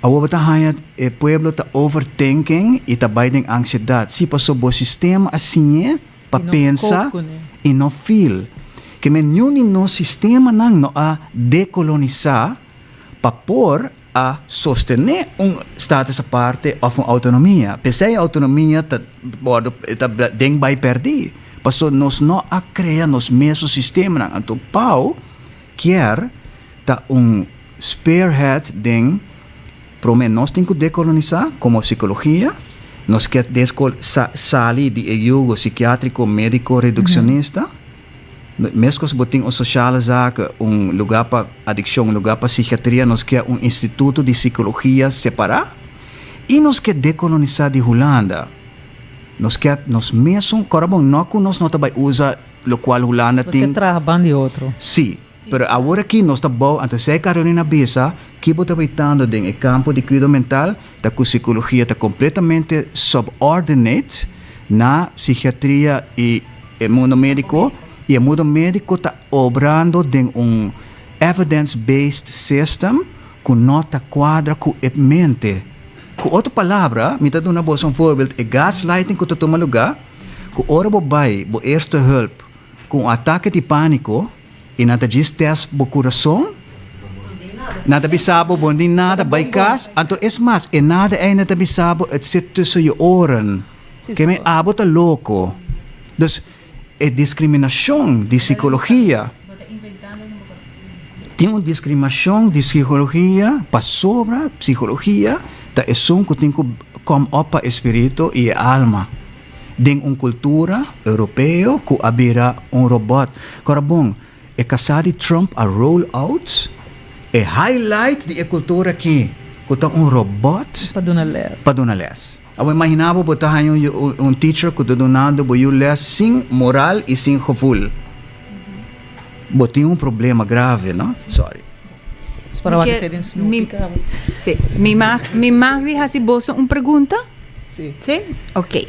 Awor bo ta haña e pueblo ta overthinking i ta bai den ansiedad. Sí, paso bo sistema a siñ'é pa I no pensa cope kuné. i no feel. Ke men niun di nos sistemanan no a dekolonisá pa por a sostené un status aparte òf un outonomia. P'esei outonomia ta wòrdu ta den bai pèrdí. Paso nos no a krea nos mesun sistemanan. Anto Pau kier ta un spearhead den prome nos tin ku dekolonisá komo psikologia, nos ke sa sali di e yugo sikiatriko mediko redukshonista, meskos bo tin un sosiale zaken, un lugá pa adikshon, un lugá pa sikiatria, nos ke un instituto di sikologia separá i nos ke dekolonisá di Hulanda. Nos ke nos mesun, kòrda bon, no ku nos no ta bai usa lokual Hulanda Nos ke tin. traha ban di otro. Sí. Pero awor aki nos ta bou, anto esei Carolina bisa, ki bo ta wetando den e kampo di kuido mental ta ku sikologia ta kompletamente subordinate na psikiatria i e mundo mediko, i e mundo mediko ta obrando den un evidence based system ku no ta kuadra ku e mente. Ku otro palabra, mi ta duna boso un voorbeeld, e gaslighting ku ta tuma lugá, ku ora bo bai bo eerste hulp Ku un atake di pániko i nan ta djis tèst bo kurason, nan ta bisa bo, bo no tin nada, bai kas. Anto es mas, e nada ei nan ta bisa bo, het zit tussen je oren. Ke men abo ta loko. Dus, e diskriminashon di sikologia, tin un diskrimashon di sikologia pasobra psikologia ta esun ku tin ku kòm òp pa e spiritu i e alma. Den un cultura europeo cu a bira un robot. Cora bon, e casá di Trump a roll out e highlight di e cultura aki, cu ta un robot Pa duna les. pa duna les. Abo imagina bo, bo ta haña un un teacher cu ta dunando bo yu les sin moral y sin gevoel. Bo tin un problema grave, no? Sorry. Spera wak esei den Snoopy caba. Sí. Mi mag, mi mag di haci boso un pregunta? Sí. Sí? Ok.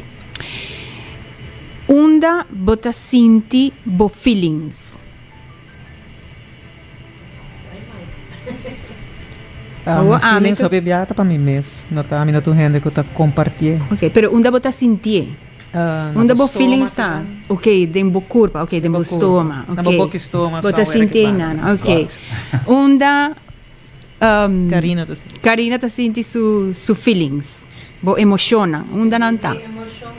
Unda bo ta sinti bo feelings? Mi feelings hopi bia ta pa mi mes, no ta mi no ta un hende ku ta kompartié. Ok, pero unda bo ta sintié? Unda bo feelings ta? Ok, den bo kurpa, ok, den bo stoma, ok. Na bo boki stoma. Bo ta sintié einan, ok. Unda Karina ta sinti? Karina ta sinti su su feelings, bo emoshonnan, unda nan ta?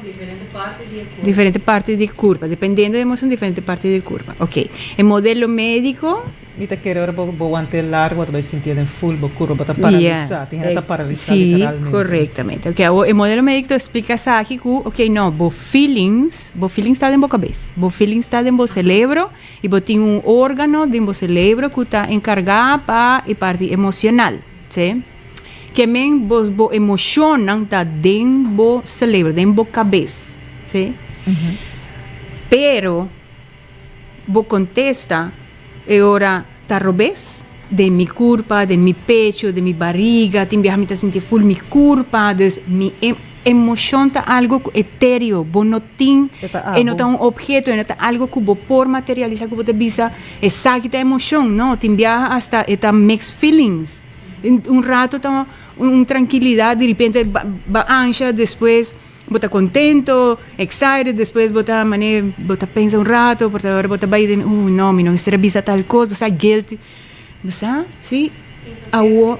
Diferente parti di e kurpa. Diferente parti di e kurpa, dependiendo di e emoshon, diferente parti di e kurpa. Ok, e modelo médiko. Mi ta kere ora bo bo want'é largu bo ta bai sintié den ful bo kurpa, bo ta paralisá, tin hende ta paralisá literalmente. Sí, korektamente. Ok, awor e modelo médiko ta splika esaki ku, ok, no, bo feelings, bo feelings ta den bo kabes, bo feelings ta den bo selebro i bo tin un órgano den bo selebro ku ta enkargá pa e parti emoshonal, sí. Ke men bo bo emoshonnan ta den bo selebro, den bo kabes, sí. Pero bo kontesta e ora ta robes, den mi kurpa, den mi pecho, den mi bariga, tin biaha mi ta sinti ful mi kurpa, dus mi emoshon ta algo ku etereo, bo no tin, e no ta un obheto, e no ta algo ku bo por materialisa, ku bo ta bisa esaki ta emoshon, no, tin biaha asta e ta mixed feelings. Un rato ta un trankilidat, di ripente ba ansha, despues bo ta kontento, excited, despues bo ta mane bo ta pensa un rato, por ta ora bo ta bai den, uh no, mi no mester a bisa tal kos, bo sa guilty, bo sa, si, awo,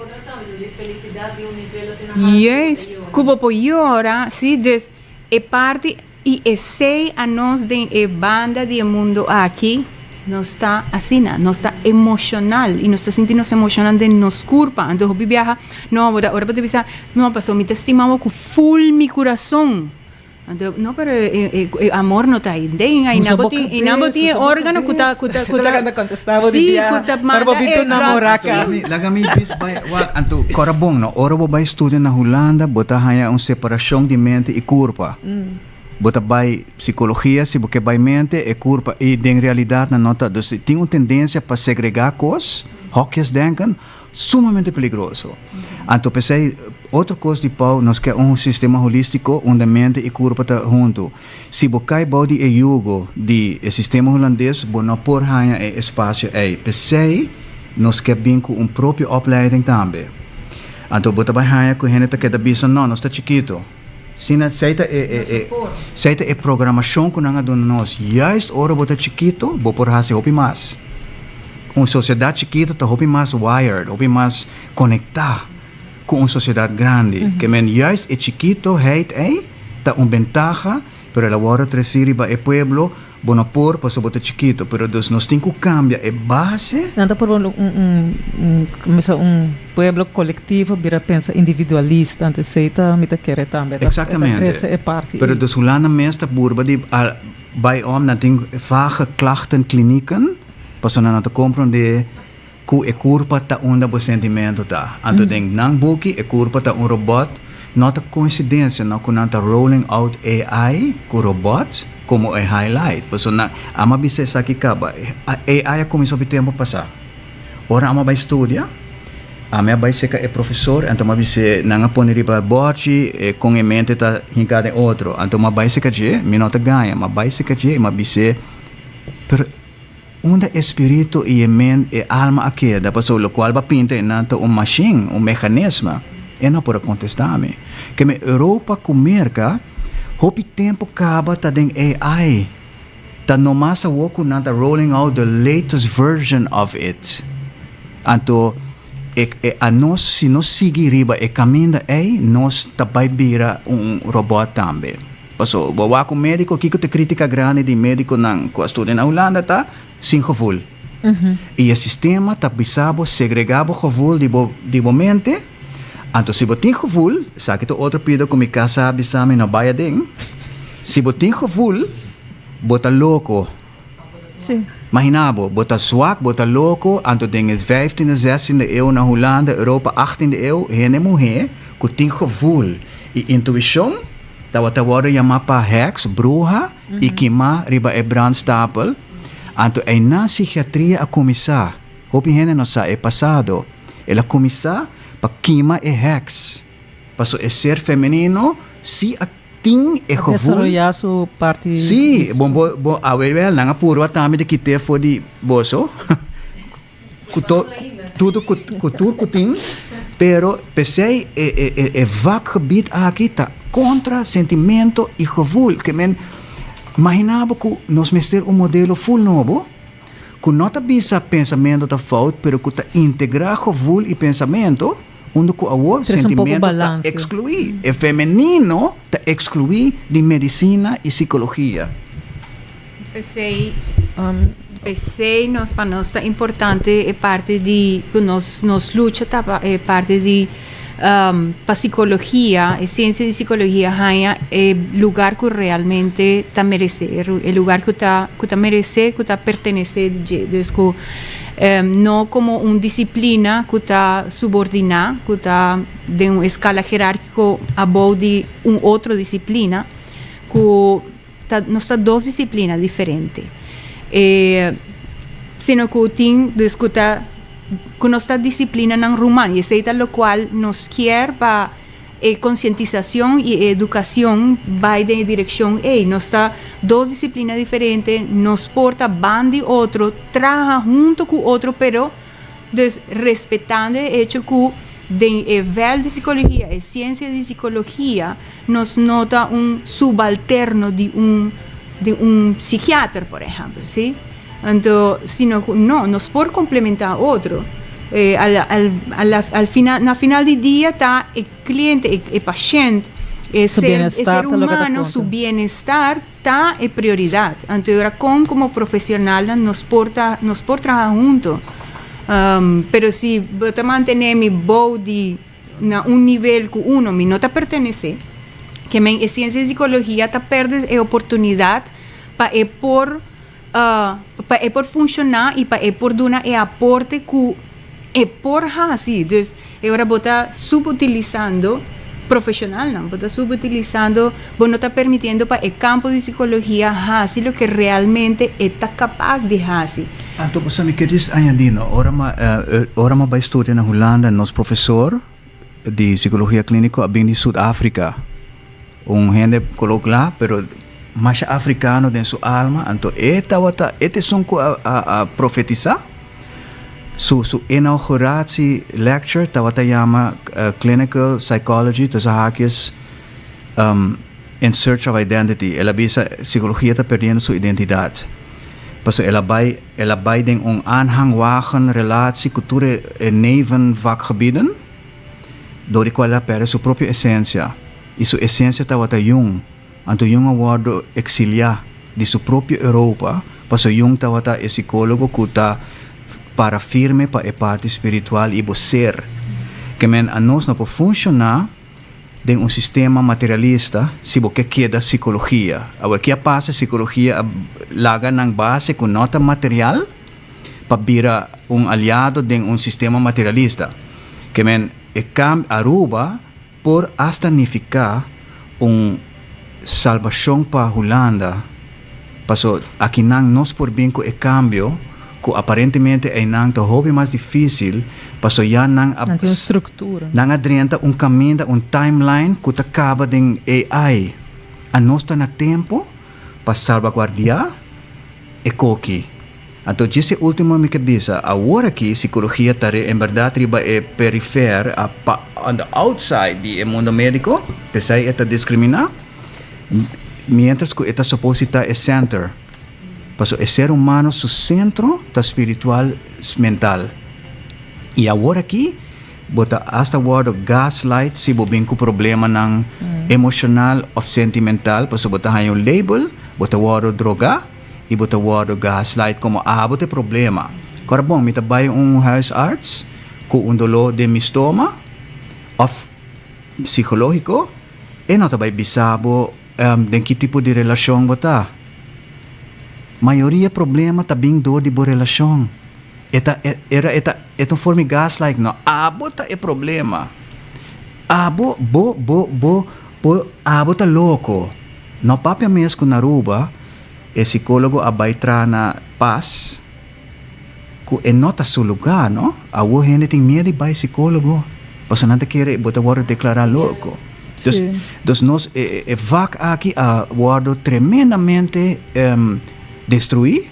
yes, ku bo por yora, si, dus e parti. I esei a nos den e banda di e mundo aki, nos ta asina, nos ta emocional i nos ta sinti nos emocionnan den nos curpa. Anto hopi biaha, no, bo ta ora bo ta bisa, no, pasobra mi ta stima bo cu ful mi curason. Anto, no, pero e e amor no ta ahi den, ai nan bo tin, i nan bo tin e organo cu ta, cu ta, cu ta, si, cu ta manda e bloodstream. Laga mi bis bai, wak, anto cora bon, no, ora bo bai studia na Hulanda, bo ta haña un separacion di mente i curpa. Bo ta bai psicologia si bo ke bai mente e curpa y den realidad nan no ta. Dus tin un tendencia pa segrega cos, hokjesdenken, sumamente peligroso. Anto p'esey otro cos di Pau nos ke un sistema holistico unda mente y curpa ta hunto. Si bo cay bou di e yugo di e sistema Hulandes bo no por haña e espacio ey. P'esey nos ke bin cu un propio opleiding tambe. Anto bo ta bai haña cu hende ta keda bisa no nos ta chikito. Sina, sei ta e, e, e, sei ta e programashon ku nan a duna nos. Juist ora bo ta chikito, bo por hasi hopi mas. Un sosiedat chikito ta hopi mas wired, hopi mas konektá ku un sosiedat grandi. Ke men juist e chikitoheid ei ta un bentaha, pero el a wòrdu tresí riba e pueblo. Bo no por pasobra bo ta chikito, pero dus nos tin ku kambia e base. Nan ta purba un un un kumisa un pueblo kolektivo bira pensa individualista, anto esei ta mi ta kere tambe ta Exactamente. trese e parti Pero ei. dus Hulanda mes ta purba di a bai om, nan tin vage klachten klinieken, pasobra nan no ta komprondé ku e kurpa ta unda bo sentimento ta. Anto den nan buki e kurpa ta un robot, no ta koinsidensia no ku nan ta rolling out AI ku robot komo e highlight. Pasobra nan ama bisa esaki kaba, AI a kuminsá hopi tempu pasá. Ora amo a bai studia, ami a bai serka e profesor anto mi a bis'é nan a pone riba bòrchi e kon e mente ta hinká den otro. Anto mi a bai serka dje, mi no ta gaña, mi a bai serka dje i mi a bis'é, pero. Unda e spiritu i e ment, e alma a keda? Pasobra lokual bo a pinta einan ta un mashin, un meganisme. E no por a kontestá mi. Keme Europa ku Merka hopi tempu kaba ta den AI. Ta nomas awor ku nan ta rolling out the latest version of it. Anto e e anos si nos sigui riba e kaminda ei nos ta bai bira un robòt tambe. Paso, bo wak un médiko, kiko ta e krítika grandi di médikonan ku a studia na Hulanda ta, sin gevoel. I e sistema ta bisa bo segregá bo gevoel di bo di bo mente, anto si bo tin gevoel, esaki ta otro pido ku mi kasa a bisa mi no bai aden, si bo tin gevoel, bo ta loko. Magina bo, bo ta zwak, bo ta loko, anto den e vijftiende, zestiende eeuw na Hulanda, Europa, achttiende eeuw, hende muhé ku tin gevoel i intuishon tabata wòrdu yamá pa heks, bruha, i kimá riba e brandstapel. Anto einan psikiatria a kuminsá. Hopi hende no sa e pasado. El a kuminsá pa kima e heks, pasobra e ser femenino si a. tin e A gevoel. desaroyá su parti Sí, físico. bon bo bo awe wel nan a purba tambe di kit'é for di boso ku to tudo ku ku tur ku tin, pero p'esei e e e e vakgebied aki ta kontra sentimento i gevoel. Ke men imaginá bo ku nos mester un modelo ful nobo ku no ta bisa pensamento ta fout pero ku ta integrá gevoel i pensamento. Unda ku awor Trese un poko sentimento ta balance. ekskluí. E femenino ta ekskluí di medisina i sikologia. P'esei, p'esei nos pa nos ta importante e parti di ku nos nos lucha ta pa e parti di pa sikologia, e siensia di sikologia haña e lugar ku realmente ta meresé, e lugar ku ta ku ta meresé, ku ta pertenesé di dje. Dus ku No komo un disiplina ku ta subordiná, ku ta den un eskala herárkiko abou di un otro disiplina, ku ta nos ta dos disiplina diferente. E sino ku tin dus ku ta ku nos ta disiplinanan ruman i esei ta lokual nos kier pa E konsientisashon i e edukashon bai den e direkshon ei. Nos ta dos disiplina diferente, nos por ta ban di otro, traha hunto ku otro, pero dus respetando e echo ku den e vèlt di sikologia, e siensia di sikologia, nos no ta un subalterno di un di un psikiater, por ehèmpel, si. Anto, sino ku no, nos por komplementá otro. Al, al, al, al final, na final di dia ta e kliente, e, e pashènt, e Su ser, e bienestar ser ta loke ta humano, konta. su bienestar ta e prioridat. Anto, e ora kon komo profesionalnan nos por ta, nos por traha hunto. Pero si bo ta mantené mi bou di na un nivel ku uno mi no ta pertenesé, ke men e siensia di sikologia ta pèrdè e oportunidat pa e por pa e por funshoná i pa e por duna e aporte ku e por hasi. Dus e ora bo ta subutilisando profeshonalnan, bo ta subutilisando, bo no ta permitiendo pa e kampo di sikologia hasi loke realmente e ta kapas di hasi. Anto bo sa mi keris añadí no, ora mi ora mi a bai studia na Hulanda nos profesor di sikologia kliniko a bin di Sud Afrika. Un hende koló kla, pero masha afrikano den su alma, anto e tabata, e ta esun ku a a profetisá. Su su inauguratie lecture tabata yama Clinical Psychology tussen haakjes In Search of Identity. El a bisa sikologia ta perdiendo su identidat. Pasobra el a bai el a bai den un aanhangwagen relatie ku tur e e nevenvakgebieden. Dor di cual el a perde su propio esencia, y su esencia tabata Jung, anto Jung a wordo exilia di su propio Europa, paso Jung tabata e psicologo cu ta para firme pa e parti spiritual y bo ser. Ke men a nos no por funciona den un sistema materialista si bo ke keda psicologia. Awe ke a pasa psicologia a laga nan base cu no ta material, pa bira un aliado den un sistema materialista. Ke men e cambio Aruba por hasta nifica un salbacion pa Hulanda, paso akinan nos por bin cu e cambio cu aparentemente eynan ta hopi mas dificil, paso ya nan a Nan tin un structura. nan a drenta un caminda, un timeline cu ta caba den AI. Anos ta na tempo pa salbaguardia e koki. Anto djis e ultimo mi ke bisa, awor aki psicologia ta en berdad riba e perifer, a pa on the outside di e mundo medico, p'esei e ta discrimina, mientras cu e ta supos di ta e center. Pasobra e ser humano su centro ta spiritual, mental. Y awor aki bo ta hasta wordo gaslight si bo bin cu problemanan emocional of sentimental, pasobra bo ta haña un label, bo ta wordo droga. i bo ta wòrdu gaslight komo abo ta e problema. Kòrda bon, mi ta bai un huisarts ku un doló den mi stoma òf psikológiko, e no ta bai bisa bo den ki tipo di relashon bo ta. Mayoria problema ta bin dor di bo relashon. E ta era e ta e ta un forma di gaslight no. Abo ta e problema. Abo bo bo bo bo abo ta loko. No papia mes ku na Aruba. E psicólogo a bai traha na Paz cu e no ta su lugar, no? Awor hende tin miedo di bai psicólogo pasobra nan ta kere bo ta wordo declara loco. Dus, dus nos e, e vak aki a wordo tremendamente um, destruí.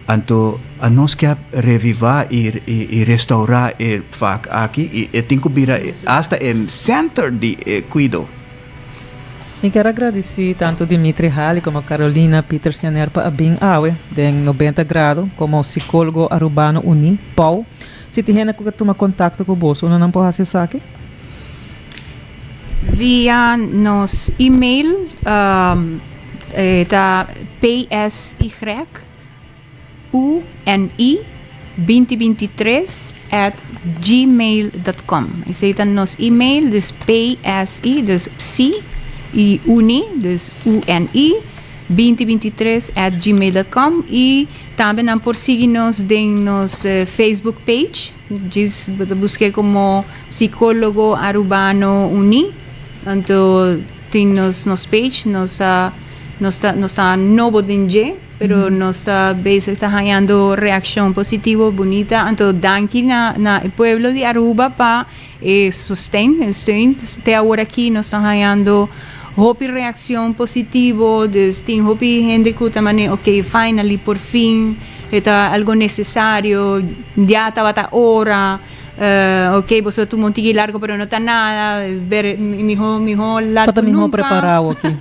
Anto a nos ke reviva i, i, i restaura e vak aki i e tin ku bira hasta e center di e kuido. Mi kier a gradisí tantu Dimitri Hali komo Carolina Pieters Janer pa a bin awe den 90 Grado komo Sikólogo Arubano Uní, PAU. Si tin hende ku ke tuma kontakto ku boso, unda nan por hasi esaki? Via nos email, e ta PSY UNI 2023 at gmail dot com. Esei ta nos email, dus PSI, dus psi, i uni, dus UNI 2023 at gmail dot com. I tambe nan por sigui nos den nos Facebook page, djis bo ta busk'é komo Psicólogo Arubano Uní. Anto tin nos nos page, nos a nos ta nos ta nobo den dje, pero nos ta bezig ta hañando reaccion positivo bunita. Anto danki na na e pueblo di Aruba pa e sosten, e steun. Te awor aki nos ta hañando hopi reaccion positivo, dus tin hopi hende cu ta mane ok finally por fin e ta algo necesario, ya tabata ora. Ok, boso tuma un tiki largo pero no ta nada, es ber miho miho lat Bo ta ku miho nunca. preparao aki.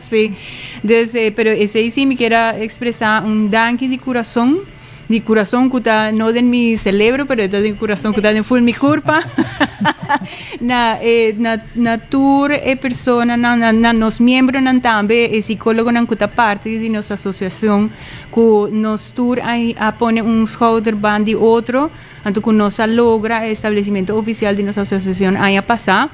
Sí. Dus, eh, pero esei sí mi kier a expresa un danki di curason, di curason ku ta no den mi celebro, pero ta den curason ku ta den full mi curpa, na e na na tur e personanan, na na nos miembronan tambe, e psicologonan ku ta parti di nos asociacion, ku nos tur a a pone un schouder ban di otro. Anto ku nos a logra e establesimentu ofisial di nos asosiashon aña pasá.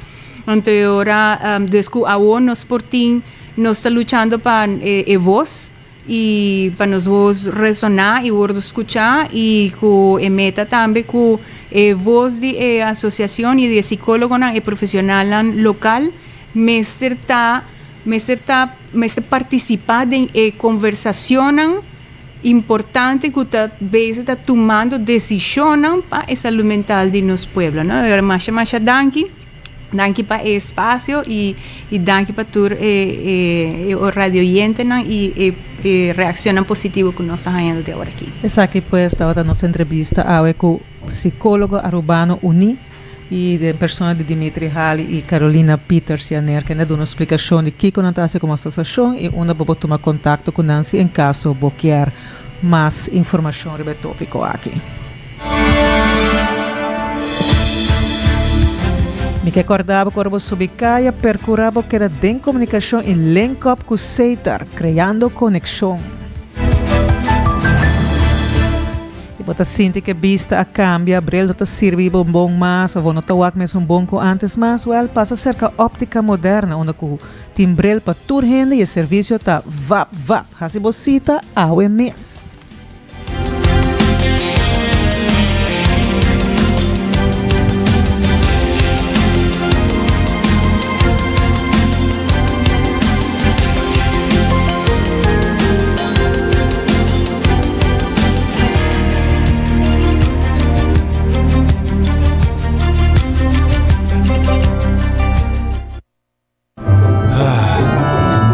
Anto e ora dus ku awor nos por tin, nos ta luchando pa e vos i pa nos vos resoná i wòrdu skuchá i ku e meta tambe ku e vos di e asosiashon i di e sikólogonan, e profesionalnan lokal mester ta mester ta mester partisipá den e konversashonnan. Importante cu ta bezig ta tumando decisionnan pa e salud mental di nos pueblo no. Masha masha danki, danki pa e espacio y y danki pa tur e e radio oyentenan y e e reaccionnan positivo cu nos ta hañando te awor aki. Esaki pues tabata nos entrevista awe cu psicologo Arubano Uní. I den persona di Dimitri Hali i Carolina Pieters Janer kende a duna un splikashon di kiko nan ta hasi komo asosiashon i unda bo por tuma kontakto ku nan si en kaso bo kier mas informashon riba e topiko aki. Mi ke kòrda bo ku ora bo subi kaya, perkurá bo keda den komunikashon i link up ku Setar, kreando konekshon. I bo ta sinti ku e bista a kambia, bril no ta sirbi bo bon mas òf bo no ta wak mesun bon ku ántes mas? Wèl, pasa serka Óptica Moderna unda ku tin bril pa tur hende i e servisio ta vap vap. Hasi bo sita awe mes.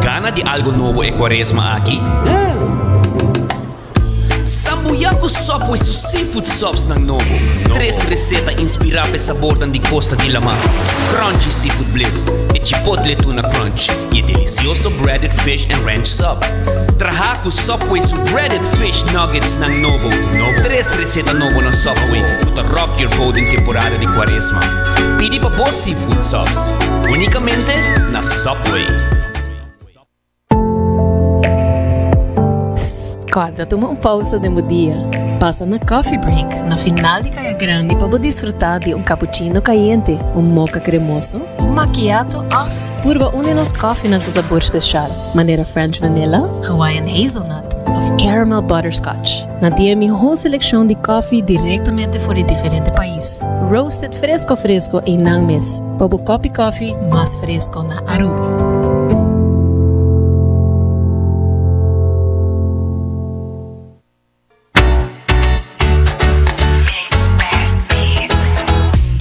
Gana di algo nobo e cuaresma aki? Sambuya cu Subway su seafood subsnan nobo. Tres receta inspira p'e sabornan di costa di lama, Crunchy Seafood Bliss, e Chipotle Tuna Crunch y e delicioso Breaded Fish and Ranch Sub. Traha cu Subway su Breaded Fish Nuggetsnan nobo. Tres receta nobo na Subway cu ta rock your boat den temporada di cuaresma. Pidi pa bo seafood subs unicamente na Subway. Psst, kòrda tuma un pousa den bo dia. Pasa na Coffee Break na final di Kaya Grandi pa bo disfrutá di un cappuccino kayente, un mocha kremoso, un macchiato òf purba un di nos kòfinan ku sabor speshal, manera French Vanilla, Hawaiian Hazelnut òf Caramel Butterscotch. Nan tin e mihó selekshon di kòfi direktamente for di diferente pais, roasted fresko fresko einan mes, pa bo kòpi kòfi mas fresko na Aruba.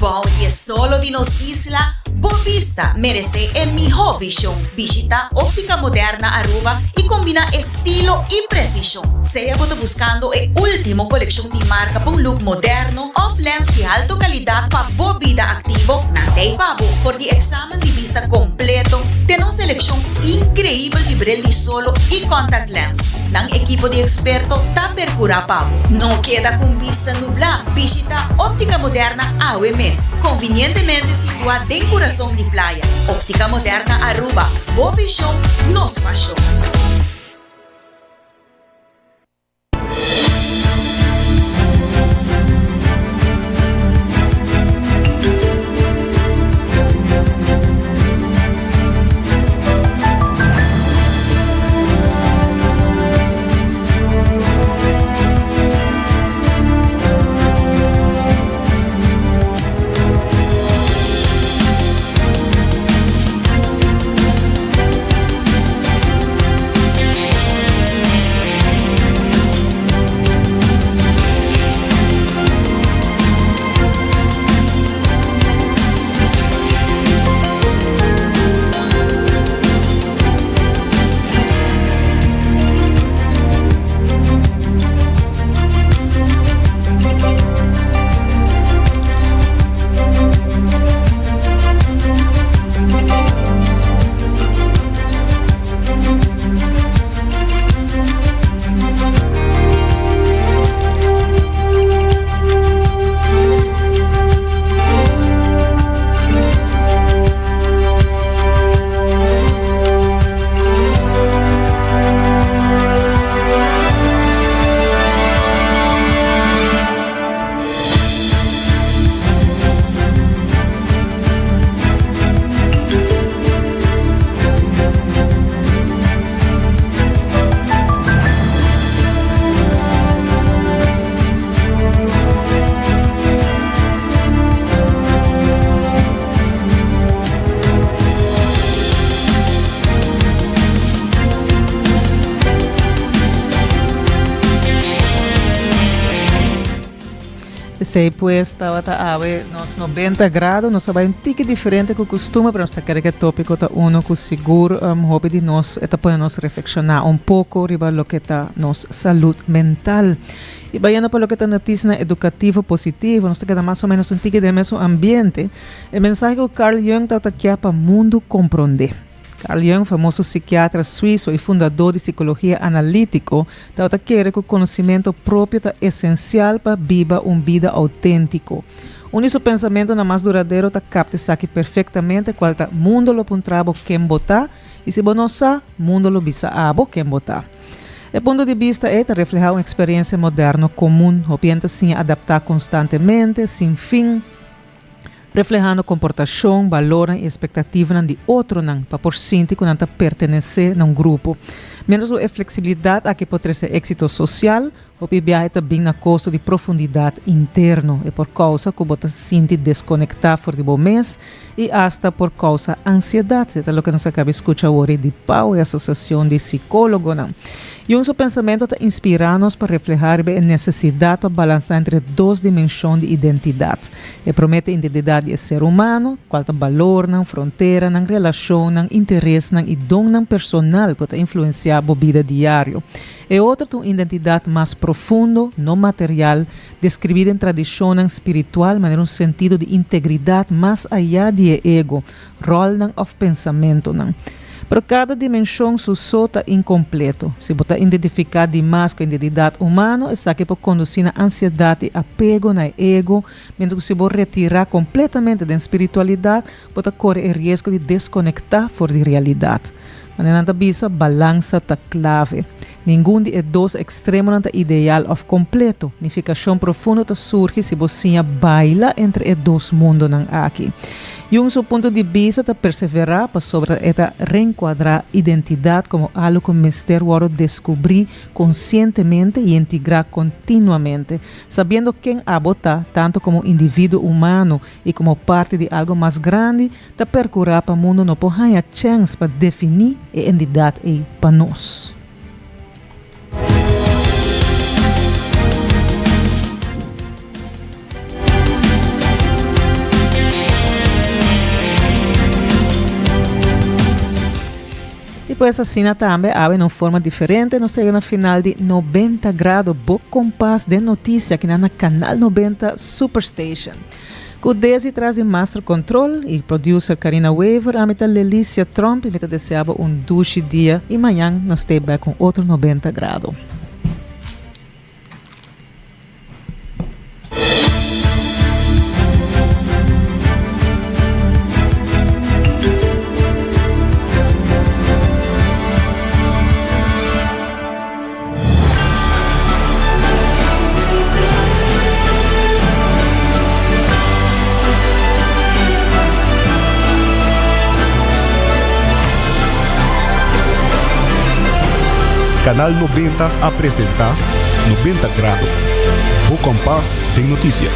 Bou di e solo di nos isla, bo bista. bista merece e miho vision. Bishita Optica Moderna Aruba y combina estilo y precision. Sea bo ta buscando e ultimo coleccion di marca pa un look moderno of lens di alto calidad pa bo bida activo, nan t'ey pa bo. For di examen di bista completo te na un seleccion increibel di bril di solo y contact lens, nan ekipo di experto ta percura pa bo. No keda cu un bista nublá, bishita Optica Moderna awe mes, convinientemente situa den curason di Playa. Optica Moderna Aruba, bo vision, nos pasion. Esey pues tabata awe nos 90 grado. Nos a bai un tiki diferente cu costumbre, pero nos ta kere cu e topico ta uno cu sigur um, hopi di nos e ta pone nos reflexiona un poco riba loke ta nos salud mental. Y bayendo pa loke ta noticianan educativo positivo, nos ta keda mas o menos un tiki den e mesun ambiente. E mensahe cu Carl Jung tabata kia pa mundo comprende. Carl Jung, famoso psikiatra suizo y fundador di psicologia analítico, tabata kere cu conocimento propio ta esencial pa biba un bida auténtico. Un di su pensamentonan mas duradero ta capta esaki perfectamente, cual ta, Mundo lo puntra bo ken bo ta, y si bo no sa, mundo lo bisa abo ken bo ta. E punto di bista ei ta reflehá un eksperensia moderno komun. Hopi hende ta siña adaptá konstantemente, sin fin, reflehando komportashon, balornan i espektativanan di otronan pa por sinti ku nan ta pertenesé na un grupo. Miéntras ku e fleksibilidat aki por trese éksito sosial, Hopi biahe ta bin na kosto di profundidat interno. E por kousa ku bo ta sinti deskonektá for di bo mes i asta por kousa ansiedat. E ta loke nos a kaba skucha awor di PAO, e asosiashon di sikólogonan. Jung su pensamentu ta inspirá nos pa reflehá riba e nesesidat pa balansá entre dos dimenshon di identidat. E promé ta identidat di e ser humano, kual ta balornan, fronteranan, relashonnan, interesnan i donnan personal ku ta influensiá bo bida diario. E otro ta un identidat mas profundo, no material, deskribí den tradishonnan spiritual manera un sentido di integridat mas ayá di e ego, ròlnan òf pensamentunan. Pero kada dimenshon su so ta inkompleto. Si bo ta identifiká dimas ku e identidat humano, esaki por kondusí na ansiedat i apego na e ego, miéntras ku si bo retirá kompletamente den spiritualidat, bo ta kore e riesgo di deskonektá for di realidat. Manera nan ta bisa, balansa ta klave. Ningun di e dos ekstremonan ta ideal òf kompleto. Nifikashon profundo ta surgi si bo siña baila entre e dos mundonan aki. Jung su punto di bista ta perseverá pasobra e ta reenkuadrá identidat komo algu ku mester wòrdu deskubrí konsientemente i integrá kontinuamente. Sabiendo ken abo ta, tantu komo individuo humano i komo parti di algu mas grandi, Ta percura pa mundo no por haña chens pa defini e entidad ey pa nos. Pues asina tambe awe na un forma diferente nos ta yega na final di 90 Grado, bo kompas den notisia kinan na Canal 90 Superstation. Ku Desi tras di master control y producer Karina Wever, ami ta Lelicia Tromp y mi ta desea bo un dushi dia y mañan nos stay back un otro 90 Grado. Canal 90 a presenta 90 Grado, bo kompas den noticia.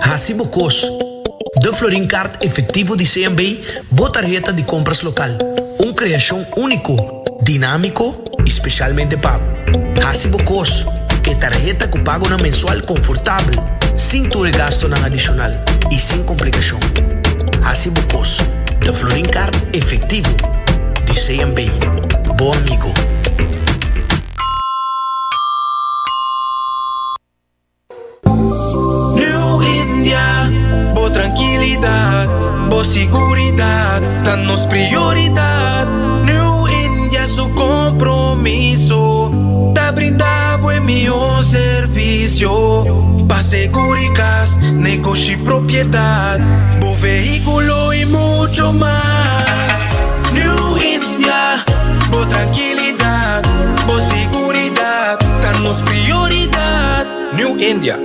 Hasi bo kos. De Florin Card efectivo di CMB, bo tarheta di compras local. Un creacion unico, dinamico y specialmente pa bo. Hasi bo kos. E tarheta cu pagonan mensual confortabel, sin tur e gastonan adicional y sin complicacion. Hasi bo kos. De Florin Card efectivo di CMB. Bo amigo. New India, bo trankilidat, bo siguridat ta nos prioridat. New India su kompromiso ta brinda bo e mihó servisio pa seguri kas, negoshi, propiedat, bo vehíkulo i mucho mas. New India, bo trankilidat, bo siguridat ta nos prioridat. New India.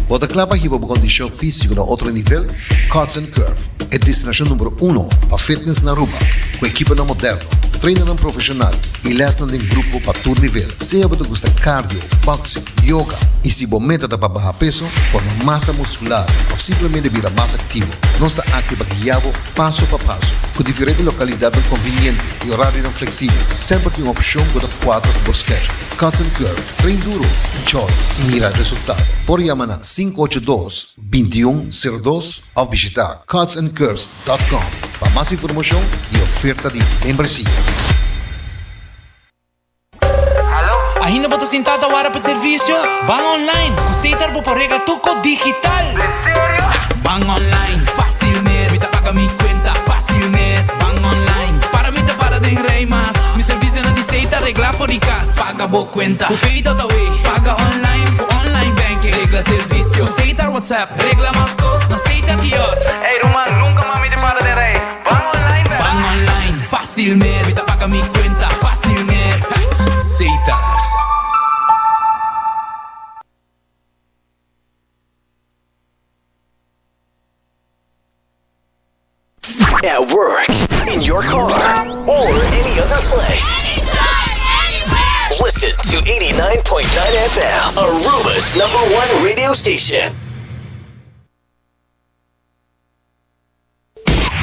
Bo ta kla pa hiba bo kondishon físiko na otro nivel? Cuts and Curve, e destinashon number uno pa fitness na Aruba, ku ekiponan moderno, trainernan profeshonal i lèsnan den grupo pa tur nivel. Sea bo ta gusta cardio, boxing, yoga i si bo meta ta pa baha peso, forma masa muskular òf simplemente bira mas aktivo, nos ta aki pa guia bo paso pa paso. Ku diferente lokalidatnan konviniente i orarionan fleksibel, semper tin un opshon ku ta kuadra ku bo schedule. Cuts and Curve, train duro, enjoy i mira resultado. Por yama na 582 2102 òf bishita cutsandcurves dot com pa mas informashon i oferta di membresia. Ainda bo ta sintá ta wara pa servisio? Ban online! Ku Setar bo por regla tur kos digital! Ban online, fásil mes! Mi ta paga mi kuenta, fásil mes! Ban online, para mi ta para den rei mas! Mi servisionan di Setar reglá for di kas! Paga bo kuenta ku Pay.awe! Paga online ku online banking! Regla servisio ku Setar WhatsApp! Regla mas kos na Setar Kiosk! Ey ruman, nunka mas mi ta para den rei! Ban online bèl. Ban online, fácil mes. Mi ta paga mi cuenta, fácil mes. Setar. At work, in your car, or any other place. Listen to 89.9 FM, Aruba's number one radio station.